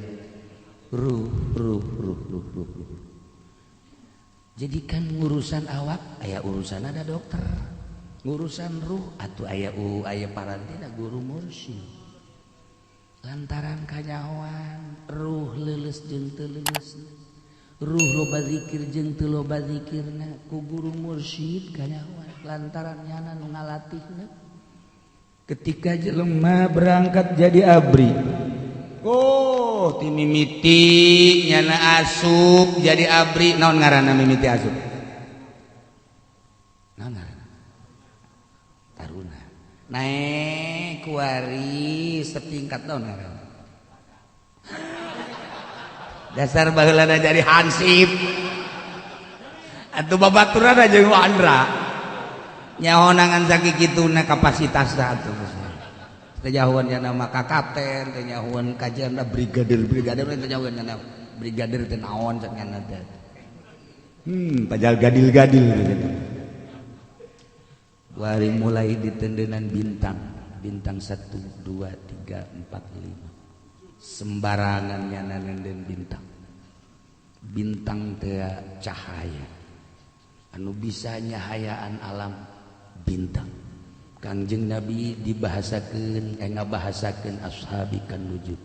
ruh ruh ruh ruh ruh ruh. Jadi kan urusan awak aya urusan ada dokter, urusan ruh atau aya aya parantina guru mursyid. Lantaran kanyahoan ruh leuleus jeung teu leuleusna, ruh loba zikir jeung teu loba zikirna ku guru mursyid kanyahoan lantaran nyana nu ngalatihna. Ketika jelema berangkat jadi abri, oh ti mimiti nyana asup jadi abri naon ngaranna mimiti asup? Naon ngaranna? Taruna. Naek kuari setingkat naon ngaranna? Dasar baheulana jadi hansip. Atuh babaturan jeung Andra. Nyahoangan sakikituna kapasitasna atuh. Teu nyahoan nama kapten, teu nyahoan kajian brigadir, brigadir teu nyahoan nama brigadir teh naon cek nyana teh. Pajal gadil-gadil gitu. Wari mulai ditendenan bintang, bintang 1 2 3 4 5. Sembarangan nyana nenden bintang. Bintang teh cahaya. Anu bisa nyahayaan alam bintang. Kangjeng Nabi dibahasakeun ngabahasakeun ashabi kan nujum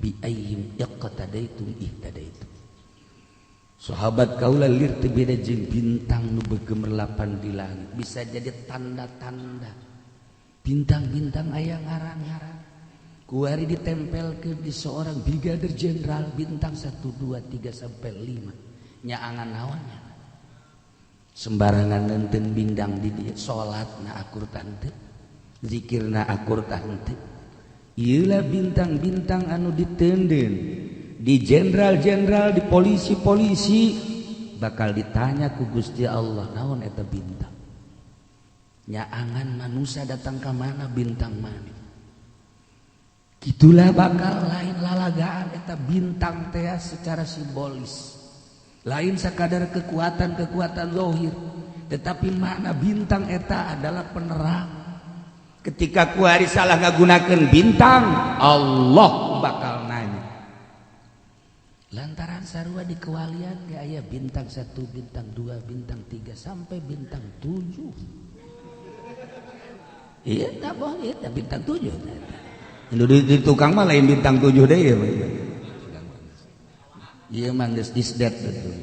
bi ayyim iqtadaitum ihtadaitum. Sahabat kaula lir teu beda jeung bintang nu begemerlapan di langit, bisa jadi tanda-tanda. Bintang-bintang aya ngaran-ngaran. Kuari ditempelkeun di seorang brigadir jenderal bintang 1 2 3 sampai 5. Nyaangan naonnya? Sembarangan nenten bintang di dieu, salat na akur tante, zikirna akur tante. Ieulah bintang-bintang anu ditenden di jenderal-jenderal, di polisi-polisi bakal ditanya ku Gusti Allah naon eta bintang. Nyaangan manusia datang ka mana bintang mana. Gitulah bakal lain lalagaan eta bintang teh secara simbolis. Lain sekadar kekuatan-kekuatan zahir, tetapi makna bintang eta adalah penerang. Ketika kuari salah ngagunakeun bintang, Allah bakal nanya. Lantaran sarua di kewalian ge aya bintang 1, bintang 2, bintang 3 sampai bintang 7. Iya tak bohong, iya bintang 7. Di tukang mah lain bintang 7 deui ya. Iya mah geus isdet betul.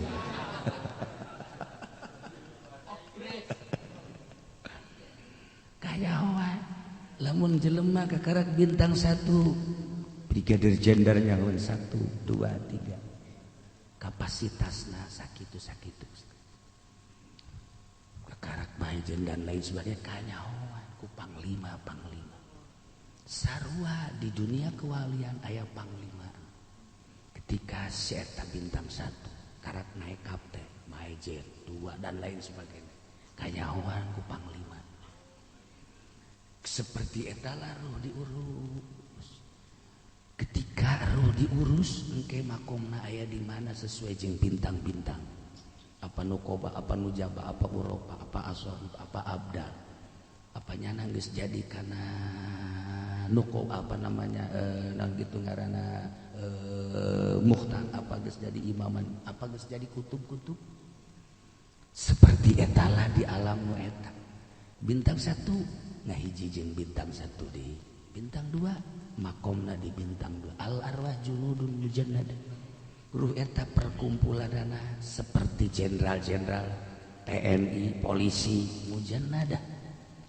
Kanyahoan lamun jelema kakarak bintang 1 brigadir jenderalnya 1 2 3 kapasitasna sakitu-sakitu. Kakarak bae dan lain sebagainya kanyahoan ku panglima-panglima. Sarua di dunia kewalian aya panglima. Ketika si eta bintang 1 karak naik kapten, majen 2 dan lain sebagainya. Kanyahoan ku panglima. Seperti eta lah ruh diurus. Ketika ruh diurus engke makomna aya di mana sesuai jeung bintang-bintang. Apa nukoba, apa nujaba, apa uropa, apa asohib, apa abdal. Apa nyana geus jadi kana nuko apa namanya nang gitu ngaranna mukhtar, apa geus jadi imaman, apa geus jadi kutub-kutub. Seperti etalah di alam nu eta. Bintang 1 ngahiji jeung bintang 1 di bintang 2, makomna di bintang 2. Al arwah junudun mujannad. Ruh eta perkumpulanana seperti jenderal-jenderal TNI, polisi mujannadah.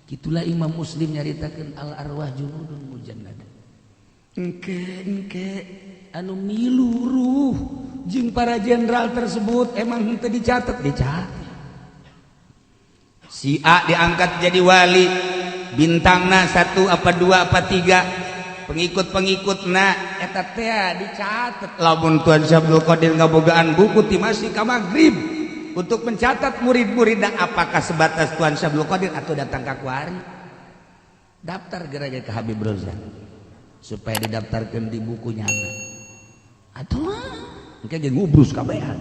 Gitulah Imam Muslim nyaritakeun al arwah junudun mujannadah. Engke engke anu milu ruh jeung para jenderal tersebut emang henteu dicatat, dicatat. Si A diangkat jadi wali, bintangna 1 apa 2 apa 3, pengikut-pengikutna eta teh dicatat. Lamun Tuan Syekh Abdul Qadir ngabogaan buku ti masih ka magrib untuk mencatat murid-muridna, apakah sebatas Tuan Syekh Abdul Qadir atau datang ka kuari. Daftar geura ke Habib Rozak supaya didaftarkeun di bukunya. Atuh mah engke ge ngubrus kabehan.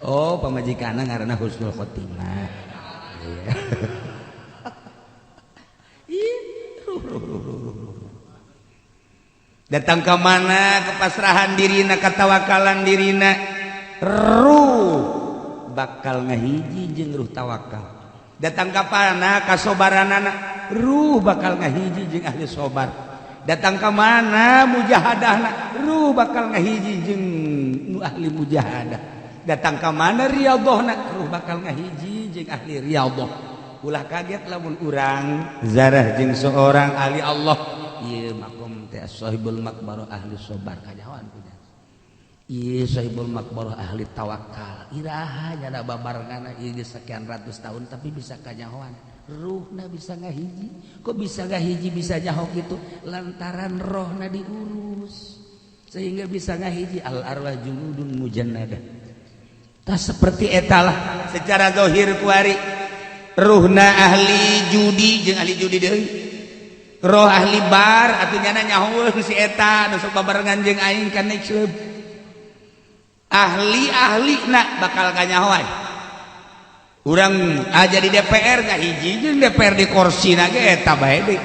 Oh, pamajikanna ngaranna Husnul Khotimah. Iya. Datang ke mana kepasrahan dirina, katawakalan dirina, ruh bakal ngahiji jeung ruh tawakal. Datang ka mana kasobaranana, ruh bakal ngahiji jeung ahli sobar. Datang ka mana mujahadahna, ruh bakal ngahiji jeung nu ahli mujahadah. Datang ka mana riyadhahna, ruh bakal ngahiji jeung ahli riyadhah. Ulah kaget lamun urang zarah jeung seorang ahli Allah. Ieu makom teh sahibul makbarah ahli sabar kanyahoan punya. Ieu sahibul makbarah ahli tawakal. Iraha nyana babarengana ieu geus sekian ratus tahun tapi bisa kanyahoan. Ruhna bisa ngahiji. Kok bisa ngahiji bisa nyaho kitu? Lantaran rohna diurus sehingga bisa ngahiji. Al arwah junudun mujannadah. Tah seperti etalah secara zahir kuari ruhna ahli judi jeung ahli judi deui, roh ahli bar atuh nyana nyaho si eta nu sok babarengan jeung aing ka next club. Ahli-ahli na bakal kanyahoan. Urang aja di DPR ngahiji jeung DPR di korsina ge eta bae deui.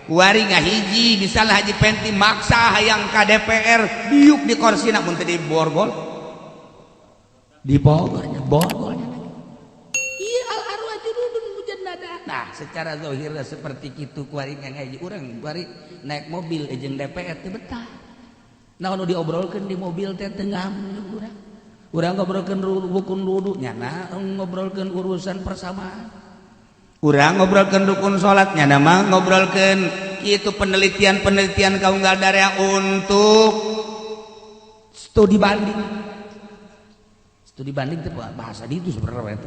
Kuari ngahiji misalnya Haji Penti maksa hayang ka DPR diuk di korsina mun teu di borgol. Di Bogornya, borgolnya lagi. Iya al arwah junudun mujannadah. Nah, secara zahirnya seperti kitu kuari ngaji urang kuari naik mobil jeung DPR teh betah. Nah, nu diobrolkeun di mobil teh teu ngam urang. Urang ngobrolkeun rukun wudu nyana ngobrolkeun urusan persamaan. Urang ngobrolkeun rukun salat nyana mah ngobrolkeun kitu penelitian-penelitian kaunggal darea untuk studi banding. Studi banding itu bahasa itu sebenarnya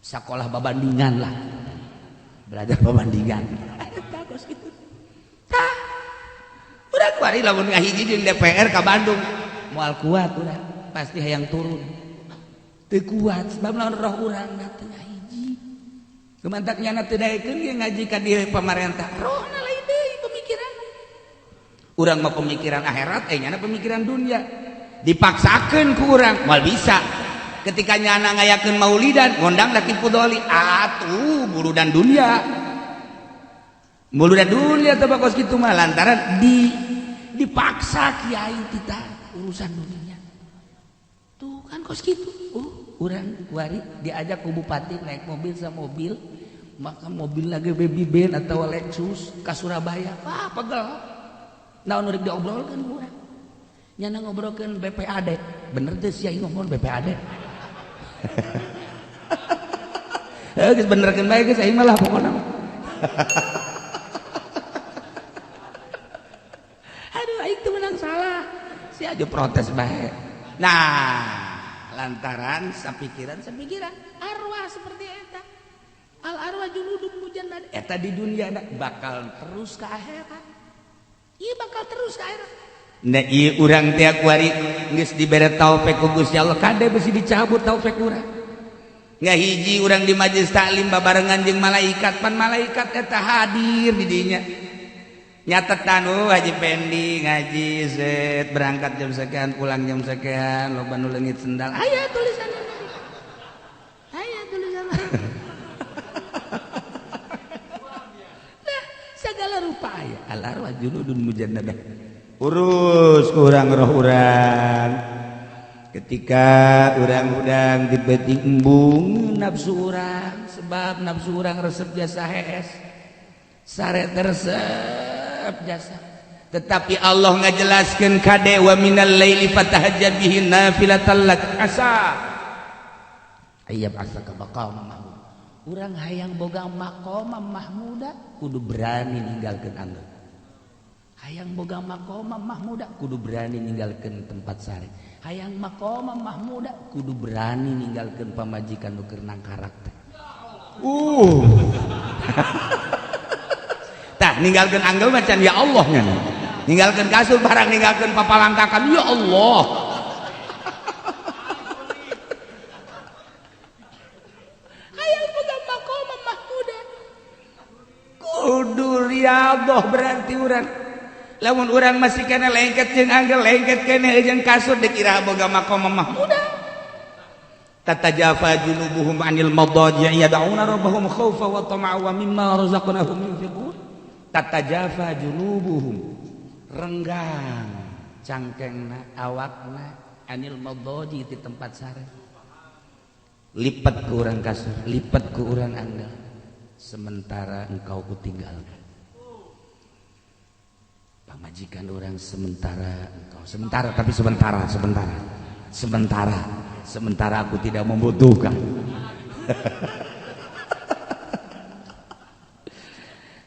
sekolah babandingan lah, belajar babandingan. Kos gitu. Tah, udah kuari lamun ngahiji jeung DPR ka Bandung, moal kuat udah, pasti hayang turun. Teu kuat sebab lamun roh urang teu ngahiji. Kumantak nyana teu daekeun ge ngaji ka diri pamarentah, rohna lain deui pemikiran. Urang mah pemikiran akhirat, nyana pemikiran dunia. Dipaksakan ku urang moal bisa. Ketika nyana ngayakeun maulidan ngondang laki pudoli atuh buludan dunia, buludan dunia teh kos kitu mah lantaran dipaksa kiai kita urusan dunia tuh kan kos kitu. Urang kuari diajak ku bupati naik mobil sama mobil, maka mobil lagi baby band atau Lexus ke Surabaya, wah pegel. Naon nu rek diobrolkeun urang nyana ngobrolkeun BPAD, bener teh sia ngomong BPAD. Geus benerkeun bae geus aing mah lah pokona. Aduh aing teu menang salah. Si aja protes bae. Nah, lantaran sapikiran arwah seperti eta. Al arwah junudun mujannad eta di dunia bakal terus ke akhirat. Ieu bakal terus ka akhirat. Nah, ieu urang teh kuari geus dibere taufik ku Gusti Allah, kade besi dicabut taufik urang. Ngahiji urang di majelis taklim babarengan jeung malaikat, pan malaikat eta hadir di dinya. Nyatetan, oh Haji Pendi ngaji set berangkat jam sekian pulang jam sekian, loba nu leungit sendal. Aya tulisanna. Aya tulisanna. Nah, segala rupa aya. Al arwah junudun mujannadah. Urus kurang roh urang. Ketika urang-urang dibeti embung nafsu urang, sebab nafsu urang resep jasa hees. Sare resep jasa. Tetapi Allah ngajelaskeun kade wa minal laili fatahajjad bihi nafilatan lak asa. Ayyab asaka maqam mahmud. Urang hayang boga maqam mahmuda kudu berani ninggalkeun anggeun. Hayang boga maqam mahmuda kudu berani ninggalkeun tempat sare. Hayang maqam mahmuda kudu berani ninggalkeun pamajikan nu keur nangkarak teh. Tah ninggalkeun anggel macan ya Allah nya. Ninggalkeun kasur barang ninggalkeun papalangkakan ya Allah. Hayang boga maqam mahmuda kudu riyadhah berarti urang. Lamun urang masih kena lengket jeung anggel lengket kene jeung kasur dikira boga maqam mahmuda. Tatajafa junubuhum anil madaji yad'una rabbahum khaufa wa tama'a wa mimma razaqnahum yunfiqun. Tatajafa junubuhum renggang cangkengna awakna anil madaji di tempat sare. Lipat ku urang kasur, lipat ku urang anggel. Sementara engkau kutinggalkan. Pamajikan orang sementara engkau sementara tapi sementara sementara sementara sementara aku tidak membutuhkan.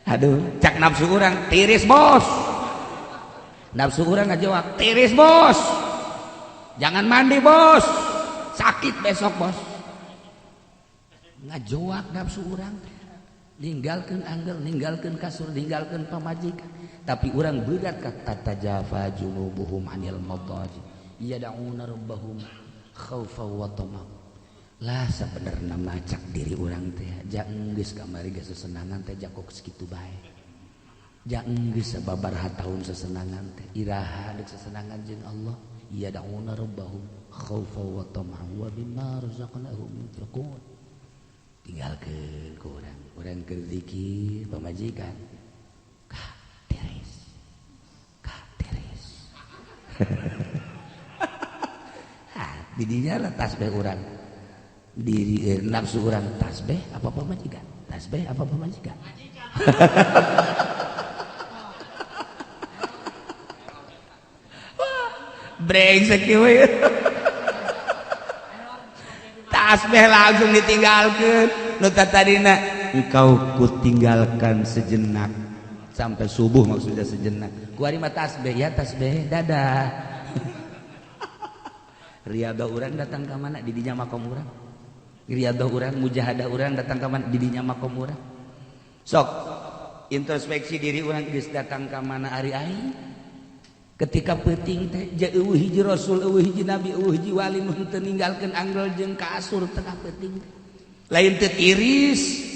Aduh, cak nafsu orang tiris bos. Nafsu orang ngajawab tiris bos. Jangan mandi bos, sakit besok bos. Ngajawab nafsu orang ninggalkan anggel, ninggalkan kasur, ninggalkan pamajikan. Tapi orang berat kata tatajafa junubuhum anil madaji yad'una rabbahum khaufa wa tama. Lah sabenerna macak diri urang teh ja geus kamari geus sesenangan teh jakok sakitu bae. Ja geus sababaraha taun sesenangan teh iraha deuk sesenangan jeung Allah yad'una rabbahum khaufa wa tama wa mimma razaqnahum yunfiqun. Tinggalkeun ku urang, urang keur zikir pamajikan. Tiris. Didinya lah tasbih urang. Diri nafsu urang tasbih apa pamajikan? Tasbih apa pamajikan? Wah, brengsek ieu. Tasbih langsung ditinggalkeun. Nu tadina engkau kutinggalkan sejenak. Sampai subuh maksudnya sejenak. Kuari mah tasbih ya tasbih dadah. Riyadhah urang datang ka mana di dinya makom urang. Riyadhah urang mujahadah urang datang ka mana di dinya makom urang. Sok introspeksi diri urang geus datang ka mana ari aing. Ketika peuting teh ja eueuh hiji rasul, eueuh hiji nabi, eueuh hiji wali nu teu ninggalkeun anggel jeung kasur tengah peuting. Lain teu tiris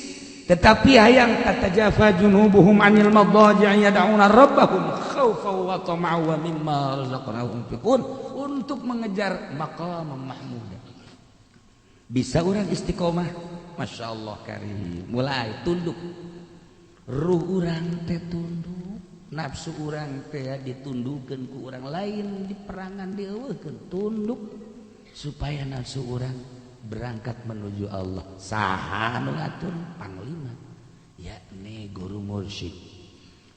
tetapi hayang tatajafa junubuhum anil madaji yad'una rabbahum khaufa wa tama'a wa mimma razaqnahum yunfiqun untuk mengejar maqam mahmud. Bisa orang istiqomah, Masya Allah karim. Mulai tunduk, ruh urang teh tunduk, nafsu urang teh ditundukkeun ku urang lain, diperangan dieuweuhkeun, tunduk supaya nafsu urang berangkat menuju Allah. Saha nu ngatur? Panglima, yakni guru mursyid.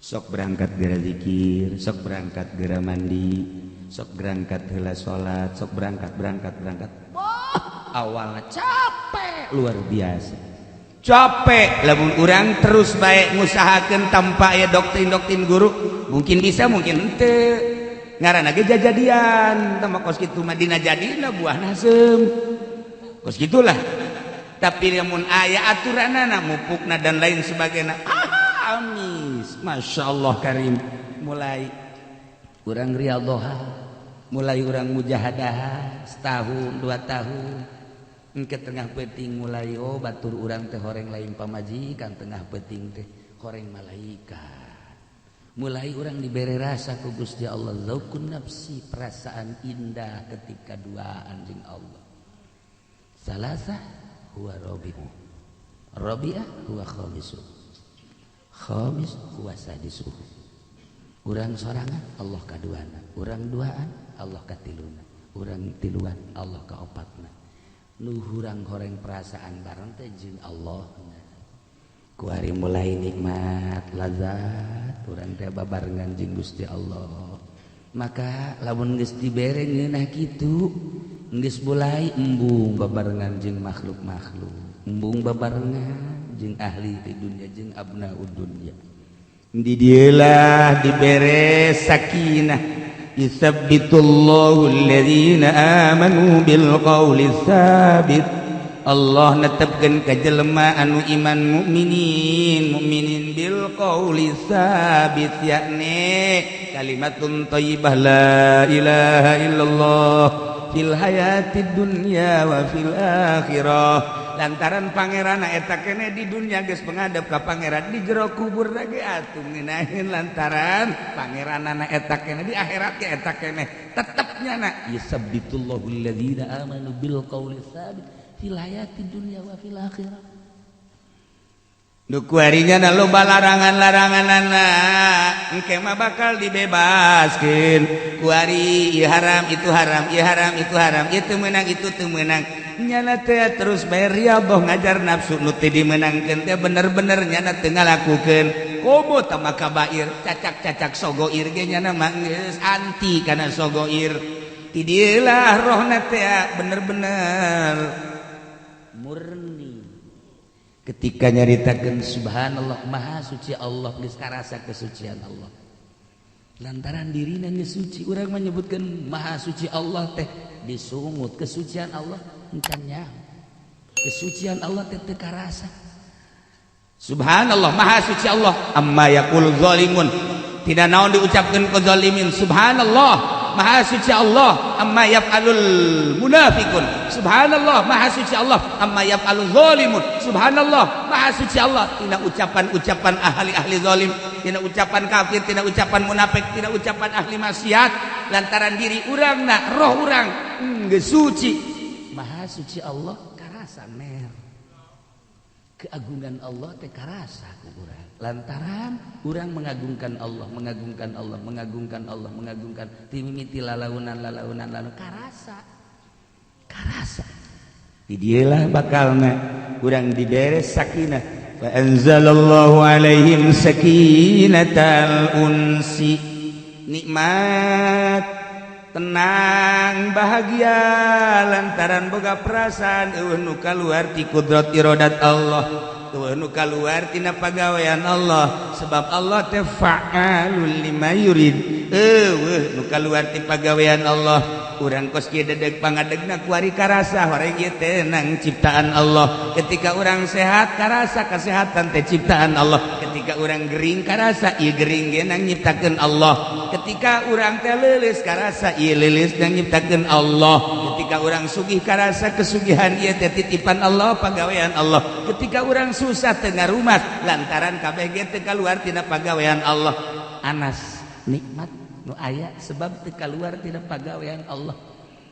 Sok berangkat geura zikir, sok berangkat geura mandi, sok berangkat heula salat, sok berangkat berangkat berangkat. Wah, awalnya capek luar biasa. Capek lamun urang terus bae ngusahakeun tanpa aya doktrin-doktrin guru, mungkin bisa mungkin henteu. Ngaranna ge jajadian, tah mah kos kitu mah dina jadina buah nasem. Kos gitulah. Tapi lamun aya aturanana mupukna dan lain sebagainya, amis, Masya Allah karim. Mulai urang riyadhah, mulai urang mujahadah setahun 2 tahun, ke tengah peuting mulai, oh, batur urang teh horeng lain pamajikan, tengah peuting teh horeng malaikat. Mulai urang diberi rasa ku Gusti Allah, zaukun nafsi, perasaan indah ketika duaan jeung Allah. Salasah huwa rabi'u, rabi'ah huwa khamisu, khamis huwa sadisu. Urang sorangan, Allah kaduana. Urang duaan, Allah katiluna. Urang tiluan, Allah kaopatna. Nu hurang horeng perasaan bareng teh jeung Allah. Kuari mulai nikmat lazat urang teh babarengan jeung Gusti Allah. Maka lamun geus dibere ngeunah kitu, geus mulai embung babarengan jeung makhluk-makhluk, embung babarengan jeung ahli di dunia, jeung abnaud dunya. Di dialah dibere sakinah. Yutsabbitullahu alladzina amanu bil qawli tsabit. Allah netepkeun ka jelema anu iman, mukminin mukminin, bil qauli sabit, yakni kalimatun thayyibah, la ilaha illallah, fil hayatid dunya wa fil akhirah. Lantaran pangeran eta kene di dunia geus penghadap ka pangeran, di jero kubur lagi atuh ngeunaheun lantaran pangeranana eta kene, di akhirat ge eta kene tetep nyana. Yusabbitullahu alladzina amanu bil qauli sabit fil hayati dunya wa fil akhirah. Nu kuarinya na loba larangan-laranganana, engke mah bakal dibebaskeun. Kuari ieu haram, itu haram, ieu haram, itu haram, itu meunang, itu teu meunang. Nyana teh terus bayar riyadhah, ngajar nafsu nu teu dimeunangkeun teh bener-bener nyana teu ngalakukeun. Komo tama kabair, cacak-cacak sogoir ge nyana mah geus anti kana sogoir. Ti dieulah rohna teh bener-bener murni ketika nyaritakeun subhanallah, maha suci Allah, geus karasa kesucian Allah lantaran dirina geus suci. Urang menyebutkan maha suci Allah teh disungut kesucian Allah, encan nyaho kesucian Allah teh teu karasa. Subhanallah, maha suci Allah, amma yaqul zalimun, tidak naon diucapkeun ku zalimin. Subhanallah, maha suci Allah, amma yaf'alul munafikun. Subhanallah, maha suci Allah, amma yaf'alul zalimun. Subhanallah, maha suci Allah tina ucapan-ucapan ahli-ahli zalim, tina ucapan kafir, tina ucapan munafik, tina ucapan ahli maksiat, lantaran diri urang na roh urang geus suci. Maha suci Allah karasa mer, keagungan Allah teh karasa ku urang lantaran urang mengagungkan Allah, mengagungkan Allah, mengagungkan Allah, mengagungkan timimiti lalaunan lalaunan lalu karasa karasa. Di dialah bakalna urang dibere sakinah. Fa anzalallahu alaihim sakinatal unsi, nikmat, tenang, bahagia lantaran boga perasaan euweuh nu kaluar ti kudrat iradat Allah, euweuh nu kaluar tina pagawean Allah, sebab Allah teh fa'alul lima yurid. Euweuh nu kaluar ti pagawean Allah. Urang kos kieu dedeg pangadegna kuari karasa horeng ieu teh nang ciptaan Allah. Ketika urang sehat, karasa kesehatan teh ciptaan Allah. Ketika urang gering, karasa ieu gering ge nang nyiptakeun Allah. Ketika urang teh leuleus, karasa ieu leuleus nang nyiptakeun Allah. Ketika urang sugih, karasa kesugihan ieu teh titipan Allah, pagawean Allah. Ketika urang susah, teu ngarumat lantaran kabeh ge teu kaluar tina pagawean Allah. Anas nikmat nu aya sebab teu kaluar tina pagawean Allah.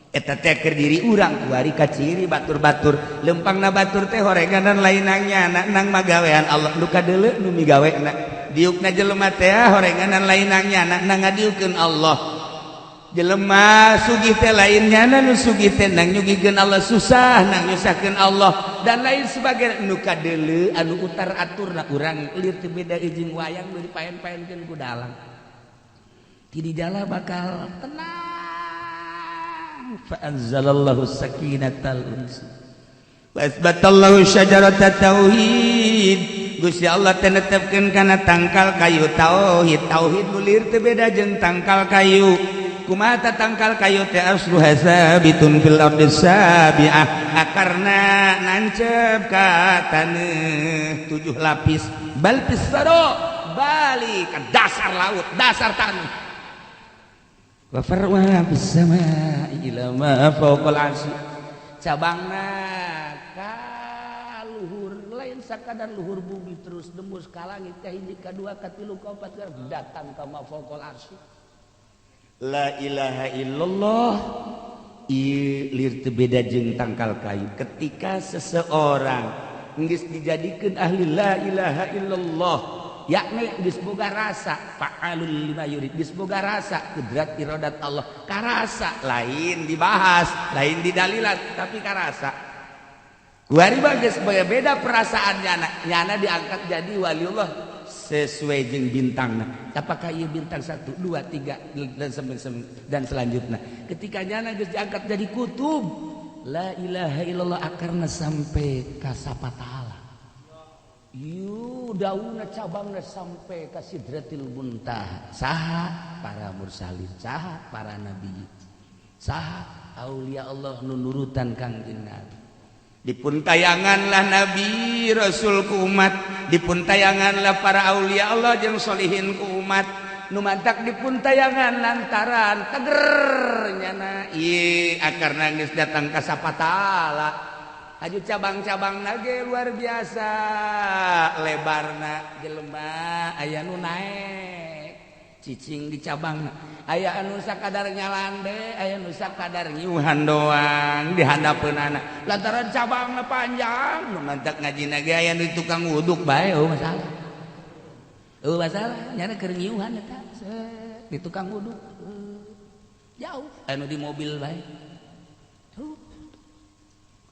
Eta teh keur diri urang. Kuari ka ciri batur-batur, lempangna batur teh horenganan lain nyana nang magawean Allah, nu kadeuleu nu migawena. Diukna jelema teh horenganan lain nyana nang ngadiukeun Allah. Jelema sugih teh lain nyana nu sugih teh nang nyugihkeun Allah, susah nang nyusahkeun Allah, dan lain sebagainya. Nu kadeuleu anu utar aturna urang lir teu beda jeung wayang nu dipaen-paenkeun ku dalang. Ti dijala bakal tenang. Fa anzalallahu sakinatal unsi wa asbatallahu syajarata tauhid. Gusti Allah teh netepkeun kana tangkal kayu tauhid. Tauhid nu lir teu beda jeung tangkal kayu. Kumaha tangkal kayu teh? Asluha sabitun fil ardi sabi'ah, akarna nancep ka taneuh tujuh lapis, bal fis saro. Balik ke dasar laut, dasar tanah. Wa far'uha fis sama'i ila ma fawqal arsy. Cabangna ka luhur, lain sakadar luhur bumi, terus nembus ka langit, ka hiji, ka dua, ka tilu, ka opat, datang ka ma fawqal arsy. La ilaha illallah ieu teu beda jeung tangkal kayu. Ketika seseorang geus dijadikeun ahli la ilaha illallah, yakni geus boga rasa fa'alul lima yurid, geus boga rasa kudrat iradat Allah, karasa, lain dibahas, lain didalilan, tapi karasa. Kuari mah geus beda perasaan nyana. Nyana diangkat jadi waliullah sesuai jeung bintangna. Apakah ieu bintang 1, 2, 3 dan dan selanjutnya. Ketika nyana geus diangkat jadi kutub, la ilaha illallah akarna sampai ka sapatala. Yu daunna, cabangna sampai ka sidratil muntaha. Saha para mursalin, saha para nabi, saha aulia Allah nu nurutan Kangjeng Nabi. Dipun tayanganlah nabi rasul ku umat, dipun tayanganlah para aulia Allah jeung solihin ku umat. Nu mantak dipun tayangan lantaran teger nyana ieu akarna geus datang ka sapatala. Haju cabang-cabang nage luar biasa lebarna. Jelema aya nu naek cicing di cabang, aya anu sakadar nyalande, aya nu sakadar ngiuhan doang di handapeunana lantaran cabangna panjang. Nu mantak ngaji ge aya nu tukang wuduk bae, oh masalah, oh masalah, nyana keur ngiuhan eta di tukang wuduk jauh, anu di mobil bae tuh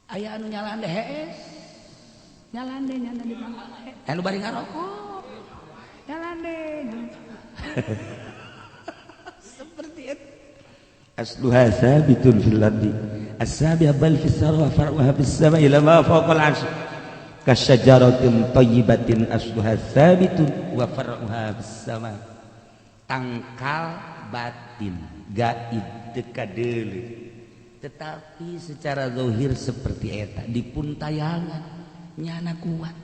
aya anu nyalande hees, nyalande nyana di anu bari ngarokok nyalande seperti itu. Asluha sabitun fil ardi as-sabi'a bal fis sarwa far'uha fis sama'i ila ma fawqal arsy kasyajaratin thayyibatin asluha sabitun wa far'uha fis sama. Tangkal batin gaib teu kadeuleu, tetapi secara zahir seperti eta dipun tayangan nyana kuat.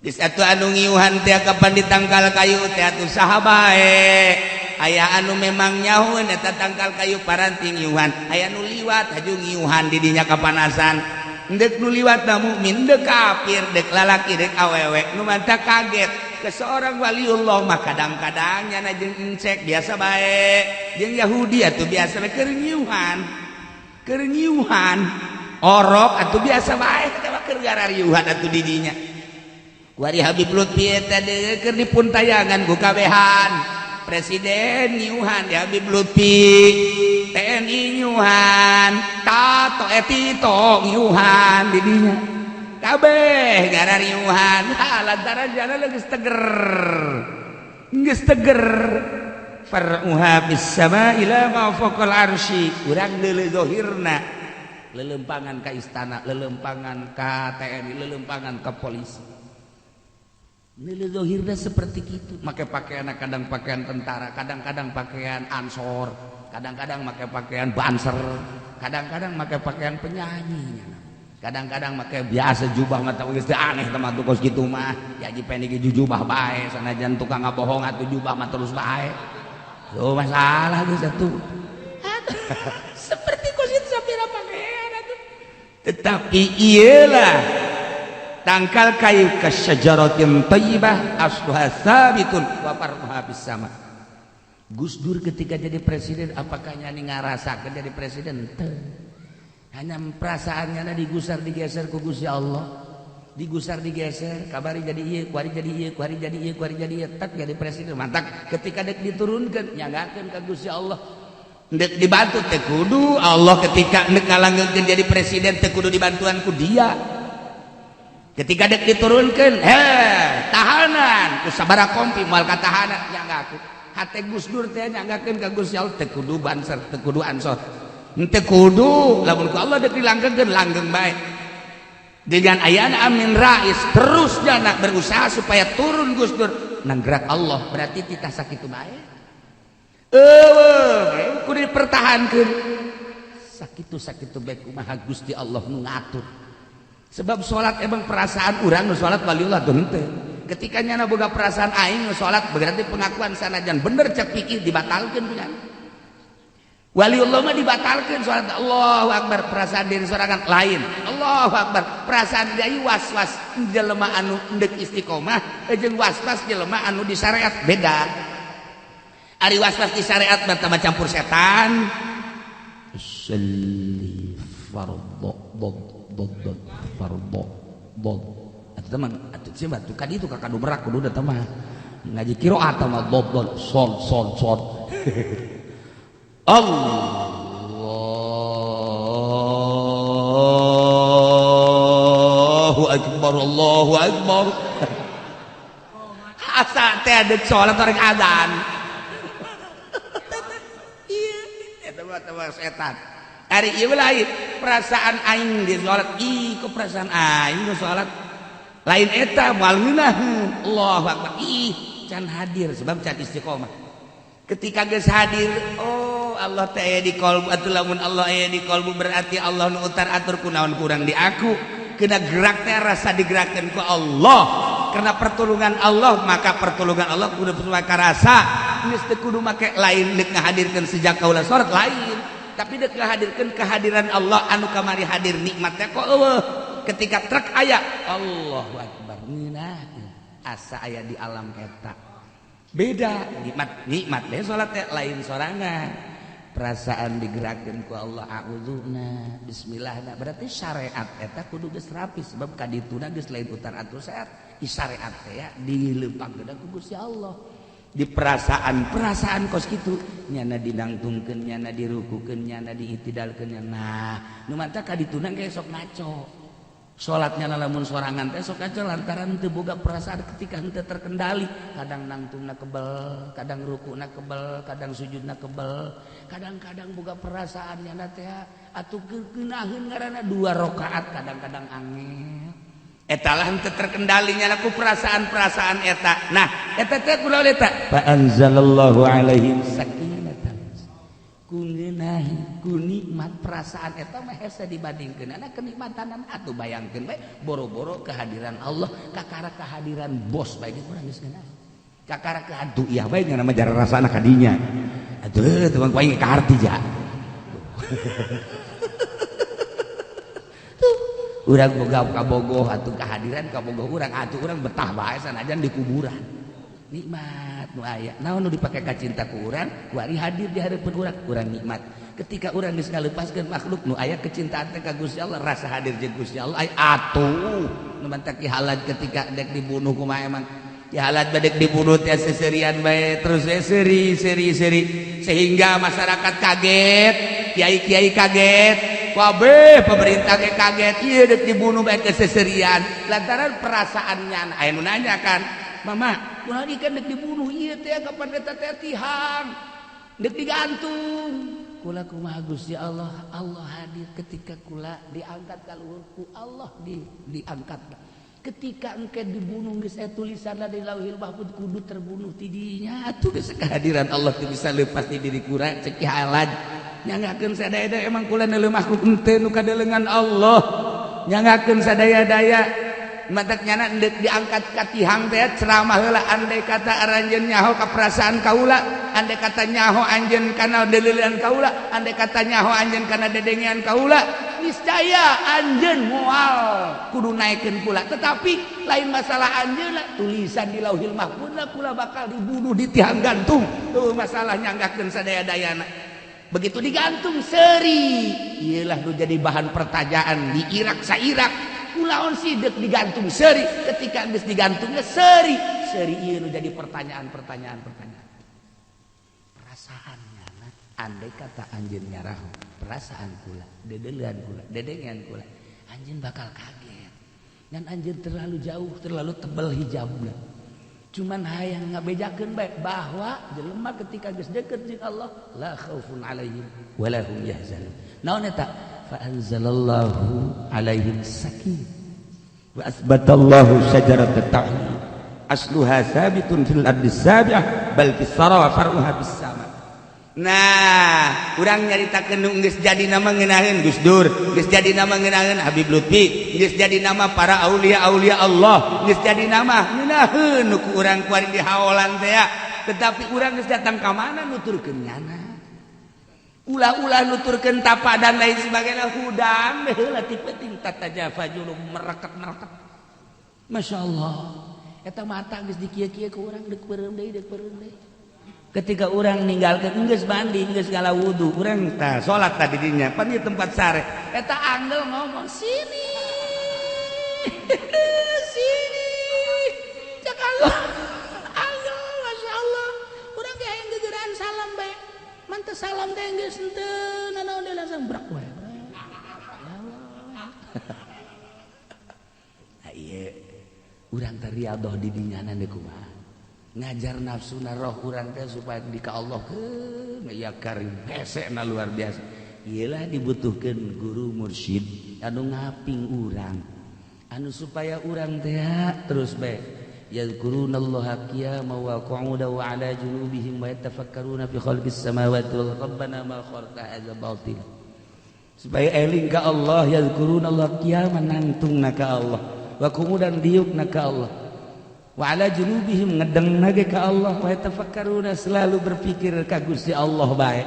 Di satu anu ngiuhan teh kapan di tangkal kayu teh atuh saha bae. Aya anu memang nyahueun eta tangkal kayu paranti ngiuhan, aya nu liwat haju ngiuhan di dinya kapanasan. Deuk nu liwat na mukmin, deuk kafir, deuk lalaki, deuk awewe. Nu mantap kaget ke seorang waliullah mah kadang-kadang nyana jeung encek biasa bae, jeung Yahudi atuh biasa bae keur ngiuhan, keur ngiuhan orok atuh biasa bae eta mah keur garariuhan atuh di dinya. Wari Habib Lutfi eta keur dipun tayangan ku kabehan. Presiden nyiuhan di Habib Lutfi, TNI nyiuhan, Tato Etito nyiuhan di dinya. Kabeh garariuhan, ha lantaran jana geus teger. Geus teger. Far'uha fis sama ila ma fawqal arsy. Urang deuleu zahirna. Lelempangan ka istana, lelempangan ka TNI, lelempangan ka polisi. Nilai zahirnya seperti itu, make pakaian kadang pakaian tentara, kadang-kadang pakaian ansor, kadang-kadang make pakaian banser, kadang-kadang make pakaian penyanyi, kadang-kadang make biasa jubah. Mata geus teu aneh teh mah kos kitu mah ya, ji pendek jubah bae, sanajan tukang ngabohong atuh jubah mah terus bae. Oh masalah geus atuh seperti kos itu sapira pakaian atuh, tetapi iyalah tangkal kayu kasyajaratin thayyibah asluha sabitun wa far'uha fis sama. Gus Dur ketika jadi presiden, apakah nyani ngarasakeun jadi presiden? Teu. Hanya perasaannya digusar digeser ku Gusti Allah, digusar digeser, kabari jadi ieu, kuari jadi ieu, kuari jadi ieu, kuari jadi ieu, tak jadi presiden. Mantak ketika dek diturunkeun, nyanggakeun ka Gusti Allah. Dek dibantu teu kudu Allah. Ketika dek ngalanggengkeun jadi presiden teu kudu dibantuan ku dia. Ketika dek diturunkan, heh, tahanan ku sabara kompi moal katahanan. Nyangga aku hate Gus Dur teh nyanggakeun ka Gusti Allah, teu kudu banser, teu kudu ansor, teu kudu. Lamun ku Allah dek dilanggengkeun, langgeng bae. Dengan ayana Amin Rais terus jana berusaha supaya turun Gus Dur, nanggerak Allah berarti titah sakitu bae, eueuh kudu dipertahankeun sakitu sakitu bae. Kumaha Gusti Allah nu ngatur? Sebab salat emang perasaan urang nu salat waliullah tuh henteu. Ketika nyana boga perasaan aing salat, berarti pengakuan sanajan bener cek fikih dibatalkeun punya. Waliullah mah dibatalkan salat. Allahu akbar, perasaan diri sorangan lain. Allahu akbar, perasaan diri was-was jelema anu endek istiqomah jeung was-was jelema anu di syariat beda. Ari was-was di syariat mah tambah campur setan. Usalli fardhu dod dod dod fardhu dod. Atuh mah atuh sih batu kan itu kakak merak kudu da mah ngaji qiraat mah dod dod son son son. Allahu akbar, Allahu akbar. Asa teh ada salat orang azan. Iya, eta mah setan. Ari ieu lain perasaan aing di salat. Ih, kok perasaan aing di salat lain eta moal ngeunaheun. Allahu akbar. Ih, can hadir sebab can istiqomah. Ketika geus hadir, oh Allah teh aya di kolbu. Atuh lamun Allah aya di kolbu berarti Allah nu utar atur kunaon kurang di aku. Kena gerak teh rasa digerakkan ku Allah. Karena pertolongan Allah, maka pertolongan Allah kudu maka rasa geus teu kudu make lain deuk ngahadirkeun sejak kaula salat lain, tapi deuk ngahadirkeun kehadiran Allah anu kamari hadir nikmat teh kok eueuh. Ketika truk aya Allahu akbar, ngeunah asa aya di alam eta. Beda nikmat nikmat deh salat teh lain sorangan perasaan digerakkan ku Allah, a'udzuna bismillah. Berarti syariat eta kudu geus rapi sebab kadituna geus lain utar atur syariat. Di syariat teh ya dilempangkeun ku Gusti Allah di perasaan-perasaan kos kitu, nyana dinangtungkeun, nyana dirukukeun, nyana diitidalkeun. Nah, nu manta kadituna ge sok ngaco salatnya. Lamun sorangan teh sok ngaco lantaran teu boga perasaan. Ketika henteu terkendali, kadang nangtungna kebel, kadang rukuna kebel, kadang sujudna kebel, kadang-kadang boga perasaan nyana teh atuh keunaheun ngaranna dua rakaat, kadang-kadang angel. Eta lah henteu terkendalinya ku perasaan-perasaan eta. Nah, eta teh kula eta fa anzalallahu alaihim sakinatan, ku ngeunahi ku nikmat perasaan eta mah hese dibandingkeun ana kenikmatanan. Atuh bayangkeun bae boro-boro kehadiran Allah, kakara kehadiran bos bae ge urang geus ngeunah. Kakara kehadu ieu bae ngaranna mah rasana kadinya atuh teu ku aing kaharti ja. Urang boga kabogoh atuh kehadiran kabogoh urang atuh urang betah bae sanajan di kuburan. Nikmat nu aya naon nu dipake ka cinta ku urang kuari hadir di hareupeun urang, urang nikmat. Ketika urang geus ngalepaskeun makhluk, nu aya kecintaan teh ka Gusti Allah, rasa hadir jeung Gusti Allah. Ay atuh nu mantak Ki Halaj ketika dek dibunuh kumaha emang Ki Halaj badek dibunuh teh seserian bae terus we seri seri seri sehingga masyarakat kaget, kiai-kiai kaget, kabeh pemerintah ge kaget. Ieu dek dibunuh bae ke seserian lantaran perasaannya. Aya nu nanya kan, "Mama, kunaon ieu dek dibunuh ieu teh kapan eta teh tihang dek digantung?" Kula kumaha Gusti Allah, Allah hadir ketika kula diangkat ka luhur ku Allah diangkat. Ketika engke dibunuh geus aya tulisanna di Lauhil Mahfuz kudu terbunuh tidinya. Atuh geus kehadiran Allah teu bisa lepas di diri kurang. Cek Ki Halaj nyangakeun sadaya, emang kula neuleuh makhluk henteu nu kadelengan Allah nyangakeun sadaya-daya. Matak nyana endek diangkat ka tihang teh ceramah heula, andai kata aranjeun nyaho ka perasaan kaula, andai kata nyaho anjeun kana deuleuan kaula, andai kata nyaho anjeun kana dedengean kaula, niscaya anjeun moal kudu naikeun kula. Tetapi lain masalah anjeun, tulisan di Lauhil Mahfuz kula bakal dibunuh di tiang gantung tuh. Masalah nyanggakeun sadaya-dayana. Begitu digantung seri, iyalah nu jadi bahan pertanyaan di Irak sa Irak, kulaon sih dek digantung seri? Ketika geus digantungnya seri seri, ieu nu jadi pertanyaan pertanyaan pertanyaan perasaannya. Andai kata anjeun nyaraho perasaan kula, dedelean kula, dedengean kula, anjeun bakal kaget dan anjeun terlalu jauh, terlalu tebal hijabna. Cuman hayang ngabejakeun bae bahwa jelema ketika geus deket jeung Allah, la khaufun alaihim wala hum yahzanun. Naon eta? Fa anzalallahu alaihim sakin wa asbatallahu syajarat tauhid asluha sabitun fil ardi sabi'ah bal fis sara wa far'uha bis sama. Nah, urang nyaritakeun nu geus jadi nama ngeunaheun Gus Dur, geus jadi nama ngeunaheun Habib Lutfi, geus jadi nama para aulia-aulia Allah, geus jadi nama ngeunaheun nu ku urang kuari di haolan teh ya. Tetapi urang geus datang ka mana nuturkeun nyana. Ulah-ulah nuturkeun tapa dan lain sebagainya, hudang heula ti penting tatajafa junub merekat-merekat. Masya Allah. Eta mata geus dikieu-kieu ku urang, deuk peureum deui, deuk peureum deui. Ketika orang ninggalkan, geus mandi, geus ngala wudu, urang tah salat tadi dinya pan ieu tempat sare, eta anggel ngomong sini sini, cek anggel anggel. Masya Allah, urang ge hayang gegeraan salam bae, manteu salam teh geus henteu nanaon deui, langsung brak wae. Ya Allah. Nah, ieu urang teh riadoh di dinya deui kumaha ngajar nafsu na roh urang teh supaya di ka Allah ke ya karim hese na luar biasa. Iyalah, dibutuhkan guru mursyid anu ngaping urang, anu supaya urang teh terus bae yadhkurunallaha qiyaman wa qu'udan wa ala junubihim wa yatafakkaruna fi khalqis samawati wal rabbana ma khalaqta hadza batil, supaya eling ka Allah. Yadhkurunallaha qiyaman, nangtungna ka Allah, wa qu'udan, diukna ka Allah, wa ala junubihim, ngedeng ge ka Allah, wa yatafakkaruna, selalu berpikir ka Gusti Allah bae.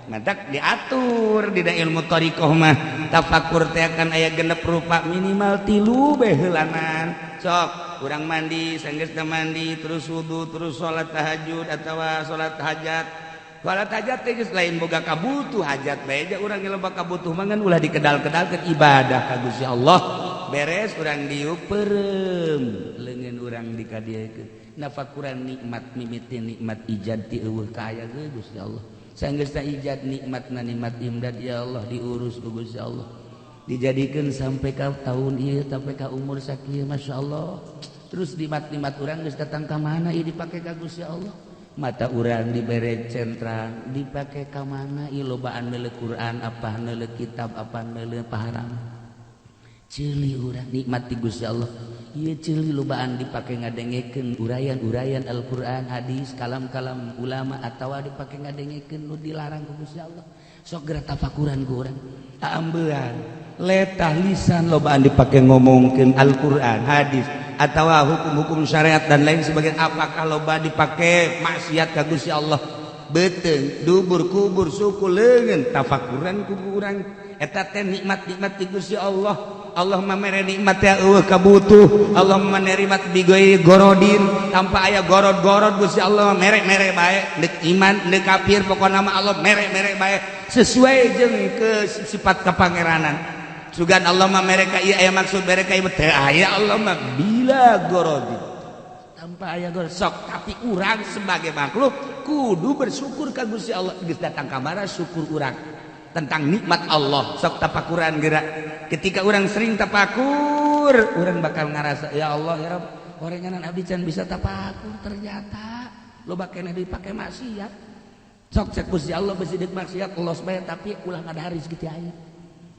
Matak diatur di ilmu thariqah mah tafakur teh akan aya genep rupa, minimal tilu bae heulanan. Sok urang mandi, sanggeusna mandi terus wudu, terus salat tahajud atawa salat hajat. Salat hajat teh geus lain boga kabutuh, hajat bae aja urang loba kabutuh mah, ngan ulah dikedal-kedalkeun, ibadah ka Gusti Allah. Beres, urang diuk peureum leungeun urang dikadieukeun, nafakuran nikmat, mimiti nikmat ijad ti eueuh ka aya ge Gusti Allah. Sanggeusna ijad nikmatna nikmat imdad, ya Allah, diurus ku Gusti Allah, dijadikan sampai ka tahun ieu, sampai ka umur sakieu, Masya Allah. Terus nikmat-nikmat urang geus datang ka mana ieu dipake ka Gusti Allah. Mata urang dibere centra, dipake ka mana ieu? Lobaan neuleuh Quran, apa neuleuh kitab, apa neuleuh paharam. Ceuli urang nikmat ti Gusti Allah ieu, ceuli lobaan dipake ngadengekeun uraian-uraian Al-Qur'an, hadis, kalam-kalam ulama, atawa dipake ngadengekeun nu dilarang ku Gusti Allah. Sok geura tafakuran ku urang. Ambean letah lisan lobaan dipake ngomongkeun Al-Qur'an, hadis, atawa hukum-hukum syariat dan lain sebagainya, apakah loba dipake maksiat ka Gusti Allah? Beuteung, dubur, kubur, suku, leungeun, tafakuran ku urang. Eta teh nikmat-nikmat ti Gusti Allah. Allah mah mere nikmat ya eueuh kabutuh. Allah mah nikmat bighairi gharadin, tanpa aya gorod-gorod. Gusti Allah mere-mere bae, deuk iman deuk kafir, pokona mah Allah mere-mere bae sesuai jeung ke sifat kepangeranan. Sugan Allah mah mere ka ieu aya maksud, mere ka ieu teu aya. Allah mah bila gorodin, tanpa aya gorod. Sok, tapi urang sebagai makhluk kudu bersyukur ka Gusti Allah. Geus datang ka mana syukur urang tentang nikmat Allah? Sok tapakuran gerak. Ketika orang sering tapakur, orang bakal ngerasa, ya Allah, ya Rabb, orenganan abdi can bisa tapakur, ternyata loba keneh dipake maksiat. Sok cek Gusti Allah, besi deuk maksiat los bae, tapi ulah ngadahar rezeki ti aing.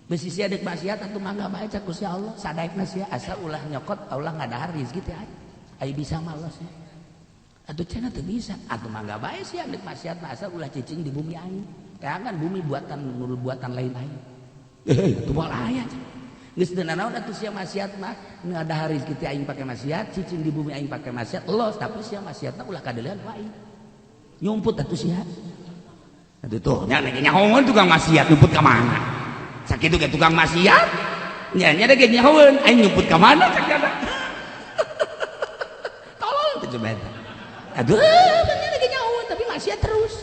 Besi sia deuk maksiat atuh mangga bae, cek Gusti Allah, sadaekna sia, asa ulah nyokot, ulah ngadahar rezeki ti aing. Ai bisa mah los ya, atuh cenah teu bisa, atuh mangga bae sia deuk maksiat mah, asa ulah cicing di bumi aing. Kan bumi buatan buatan lain aing, eh itu moal aya. Geus teu nanaon atuh sia maksiat mah, ngadahar rezeki ti aing pake maksiat, cicing di bumi aing pake maksiat los, tapi sia maksiatna ulah kadeulean ku aing. Nyumput atuh sia. Atuh tuh nya nyahoeun tukang maksiat nyumput ka mana? Sakitu ge tukang maksiat nya nya ge nyahoeun aing nyumput ka mana, cek eta. Tolol teh coba eta. Aduh, bener ge nyahoeun tapi maksiat terus.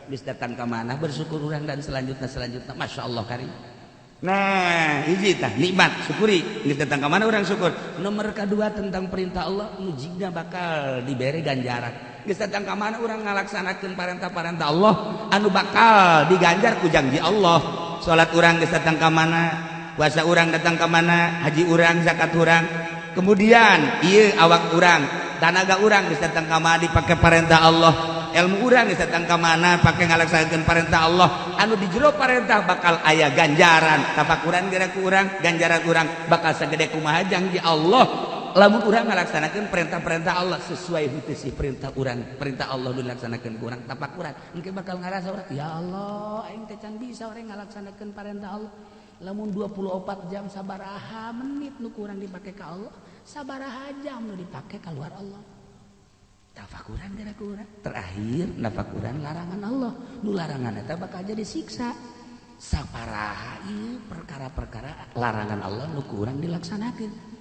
Geus datang ka mana bersyukur urang dan selanjutnya selanjutnya, Masya Allah karim. Nah, hiji tah nikmat syukuri, geus datang ka mana urang syukur. Nomor kedua, tentang perintah Allah nu jigna bakal diberi ganjaran. Geus datang ka mana urang ngalaksanakeun parentah-parentah Allah anu bakal diganjar ku janji Allah? Salat urang geus datang ka mana, puasa urang datang ka mana, haji urang, zakat urang. Kemudian ieu awak urang, tanaga urang geus datang ka mana dipake parentah Allah? Ilmu urang geus datang ka mana pake ngalaksanakeun parentah Allah anu di jero parentah bakal aya ganjaran? Tafakuran geura ku urang, ganjaran urang bakal sagede kumaha janji Allah? Lamun urang ngalaksanakeun perintah-perintah Allah sesuai henteu sih perintah urang, perintah Allah nu dilaksanakeun ku urang, tapakuran engke bakal ngarasa urang, ya Allah, aing teh can bisa urang ngalaksanakeun perintah Allah. Lamun 24 jam sabaraha menit nu kurang dipake ka Allah, sabaraha jam nu dipake keluar Allah. Tafakuran gara kurang. Terakhir nafakuran larangan Allah, nu larangan eta bakal jadi siksa. Saparaha ieu perkara-perkara larangan Allah nu kurang dilaksanakeun.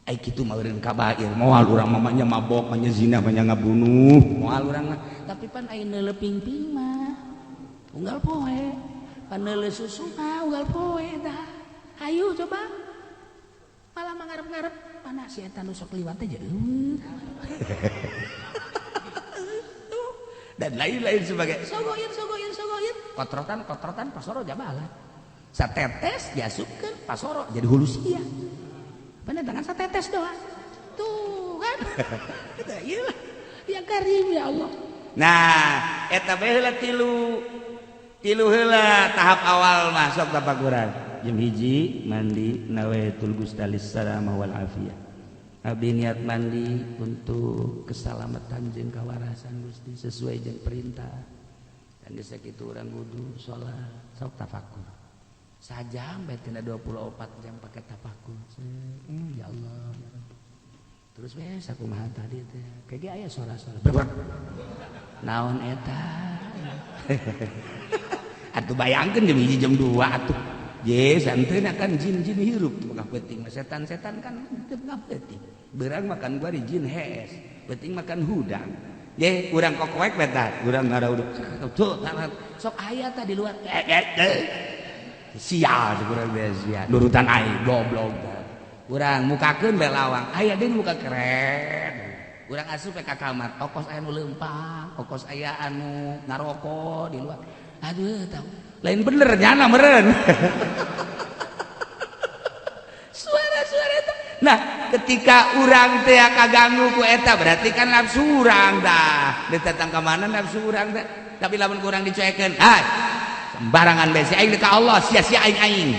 Ai kitu mah eureun kabair, moal urang mah nya mabok, nya zina, nya ngabunuh, moal urang mah. Tapi pan aya neuleuh pingping mah unggal poe, pan neuleuh susu mah unggal poe dah. Hayu coba. Malah mangarep-ngarep mana si eta nu sok liwat teh eueuh. Dan lain-lain sebagai sogoir sogoir sogoir, kotrotan kotrotan pasoro jabalan. Satetes diasupkeun pasoro jadi hulu sia. Bener dengan satetes doang. Tuh kan. Iyalah. Ya karim ya Allah. Nah, eta bae heula tilu. Tilu heula tahap awal masuk tafakuran. Jam 1 mandi nawaitul gustalis salama wal afiyah. Abdi niat mandi untuk keselamatan jeung kawarasan Gusti sesuai jeung perintah. Dan geus sakitu urang wudu, salat, sok tafakur. Sajam bae tina 24 jam pake tafakur. Ya Allah, ya Rabbi. Terus we sakumaha tadi teh. Kage aya suara-suara. Naon eta? Atuh bayangkeun jam 1 jam 2 atuh. Je santeuna kan jin-jin hirup tengah peuting, setan-setan kan tengah peuting. Beurang makan gua di jin hees, peuting makan hudang. Ye urang kokoek beta, urang ngarauduk. Tuh sok aya tah di luar. Sial urang teh sia, nurutan aing goblok. Urang mukakeun bae lawang, aya deui muka keren. Urang asup ka kamar, okos aya nu leumpang, okos aya anu ngaroko di luar. Aduh tahu. Lain bener nyana meureun. Suara-suara eta. Nah, ketika urang teh kaganggu ku eta berarti kan nafsu urang dah. Datang ka mana nafsu urang teh? Tapi lamun kurang dicuekeun, ah sembarangan bae si aing ka Allah, sia-sia aing aing.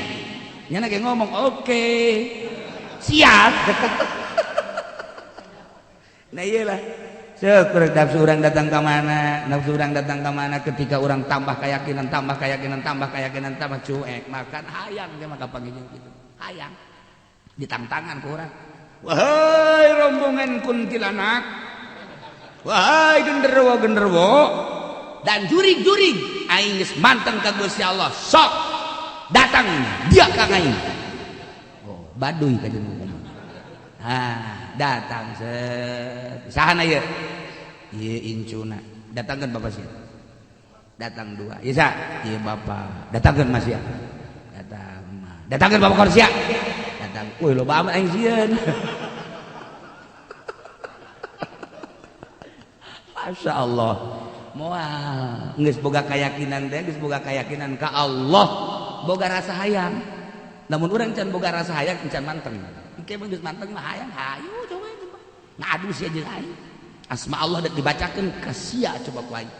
Nyana ge ngomong, oke. Siap. Nah iyalah. Syukur nafsu urang datang ka mana? Nafsu urang datang ka mana ketika urang tambah keyakinan, tambah keyakinan, tambah keyakinan, tambah cuek, makan hayang ge maka panggil gitu. Hayang. Ditangtangan ku urang. Wahai rombongan kuntilanak. Wahai genderuwo-genderuwo dan jurig-jurig aing geus manteng ka Gusti Allah. Sok datang dia ka aing. Oh, baduy ka jeung. Ah, datang set. Sahana ieu? Ieu incuna. Datangkeun bapak sia. Datang dua. Ieu sa? Ieu bapak. Datangkeun mas sia. Datang. Datangkeun bapak kor sia. Datang. Wih, loba amat aing sieun. Masya Allah. Moal geus boga keyakinan teh, geus boga keyakinan ka Allah, boga rasa hayang. Namun urang can boga rasa hayang can manteng. Engke mah geus manteng mah hayang, hayu coba coba. Ngadu sia jeung aing. Asma Allah dek dibacakeun ka sia coba ku aing.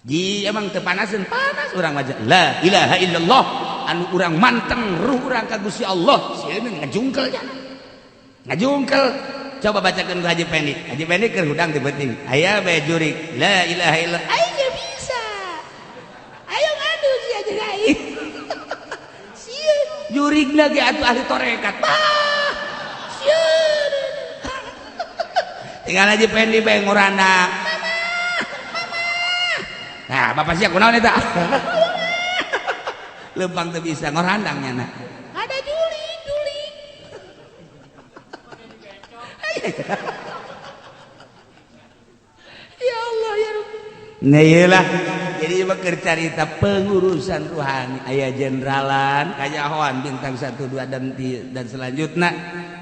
Ji emang teu panaseun, panas urang mah. La ilaha illallah. Anu urang manteng ruh urang ka Gusti Allah, sieun ngajungkel jana. Ngajungkel. Coba bacakeun ku Haji Pendi. Haji Pendi keur hudang teu penting. Aya bae jurik. La ilaha illallah. Aing ge bisa. Ayo ngadu sia jeung aing. Sieun jurigna ge atuh ahli tarekat. Bah. Sieun. Tinggal Haji Pendi bae ngorana. Mama, mama. Nah, bapak sia kunaon eta? Lempang teu bisa ngorandang nyana. Ada jurig, jurig. Ya Allah ya Rabbi. Nah iyalah. Jadi mah keur carita pengurusan ruhani aya jeneralan kanyahoan bintang 1 2 dan selanjutnya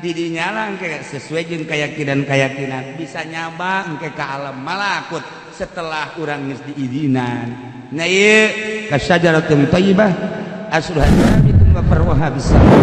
di dinya lah engke sesuai jeung keyakinan-keyakinan bisa nyaba engke ka alam malakut setelah urang geus diizinan. Nah ieu kasajaratum thayyibah asluha thabitun wa farwaha bis sama.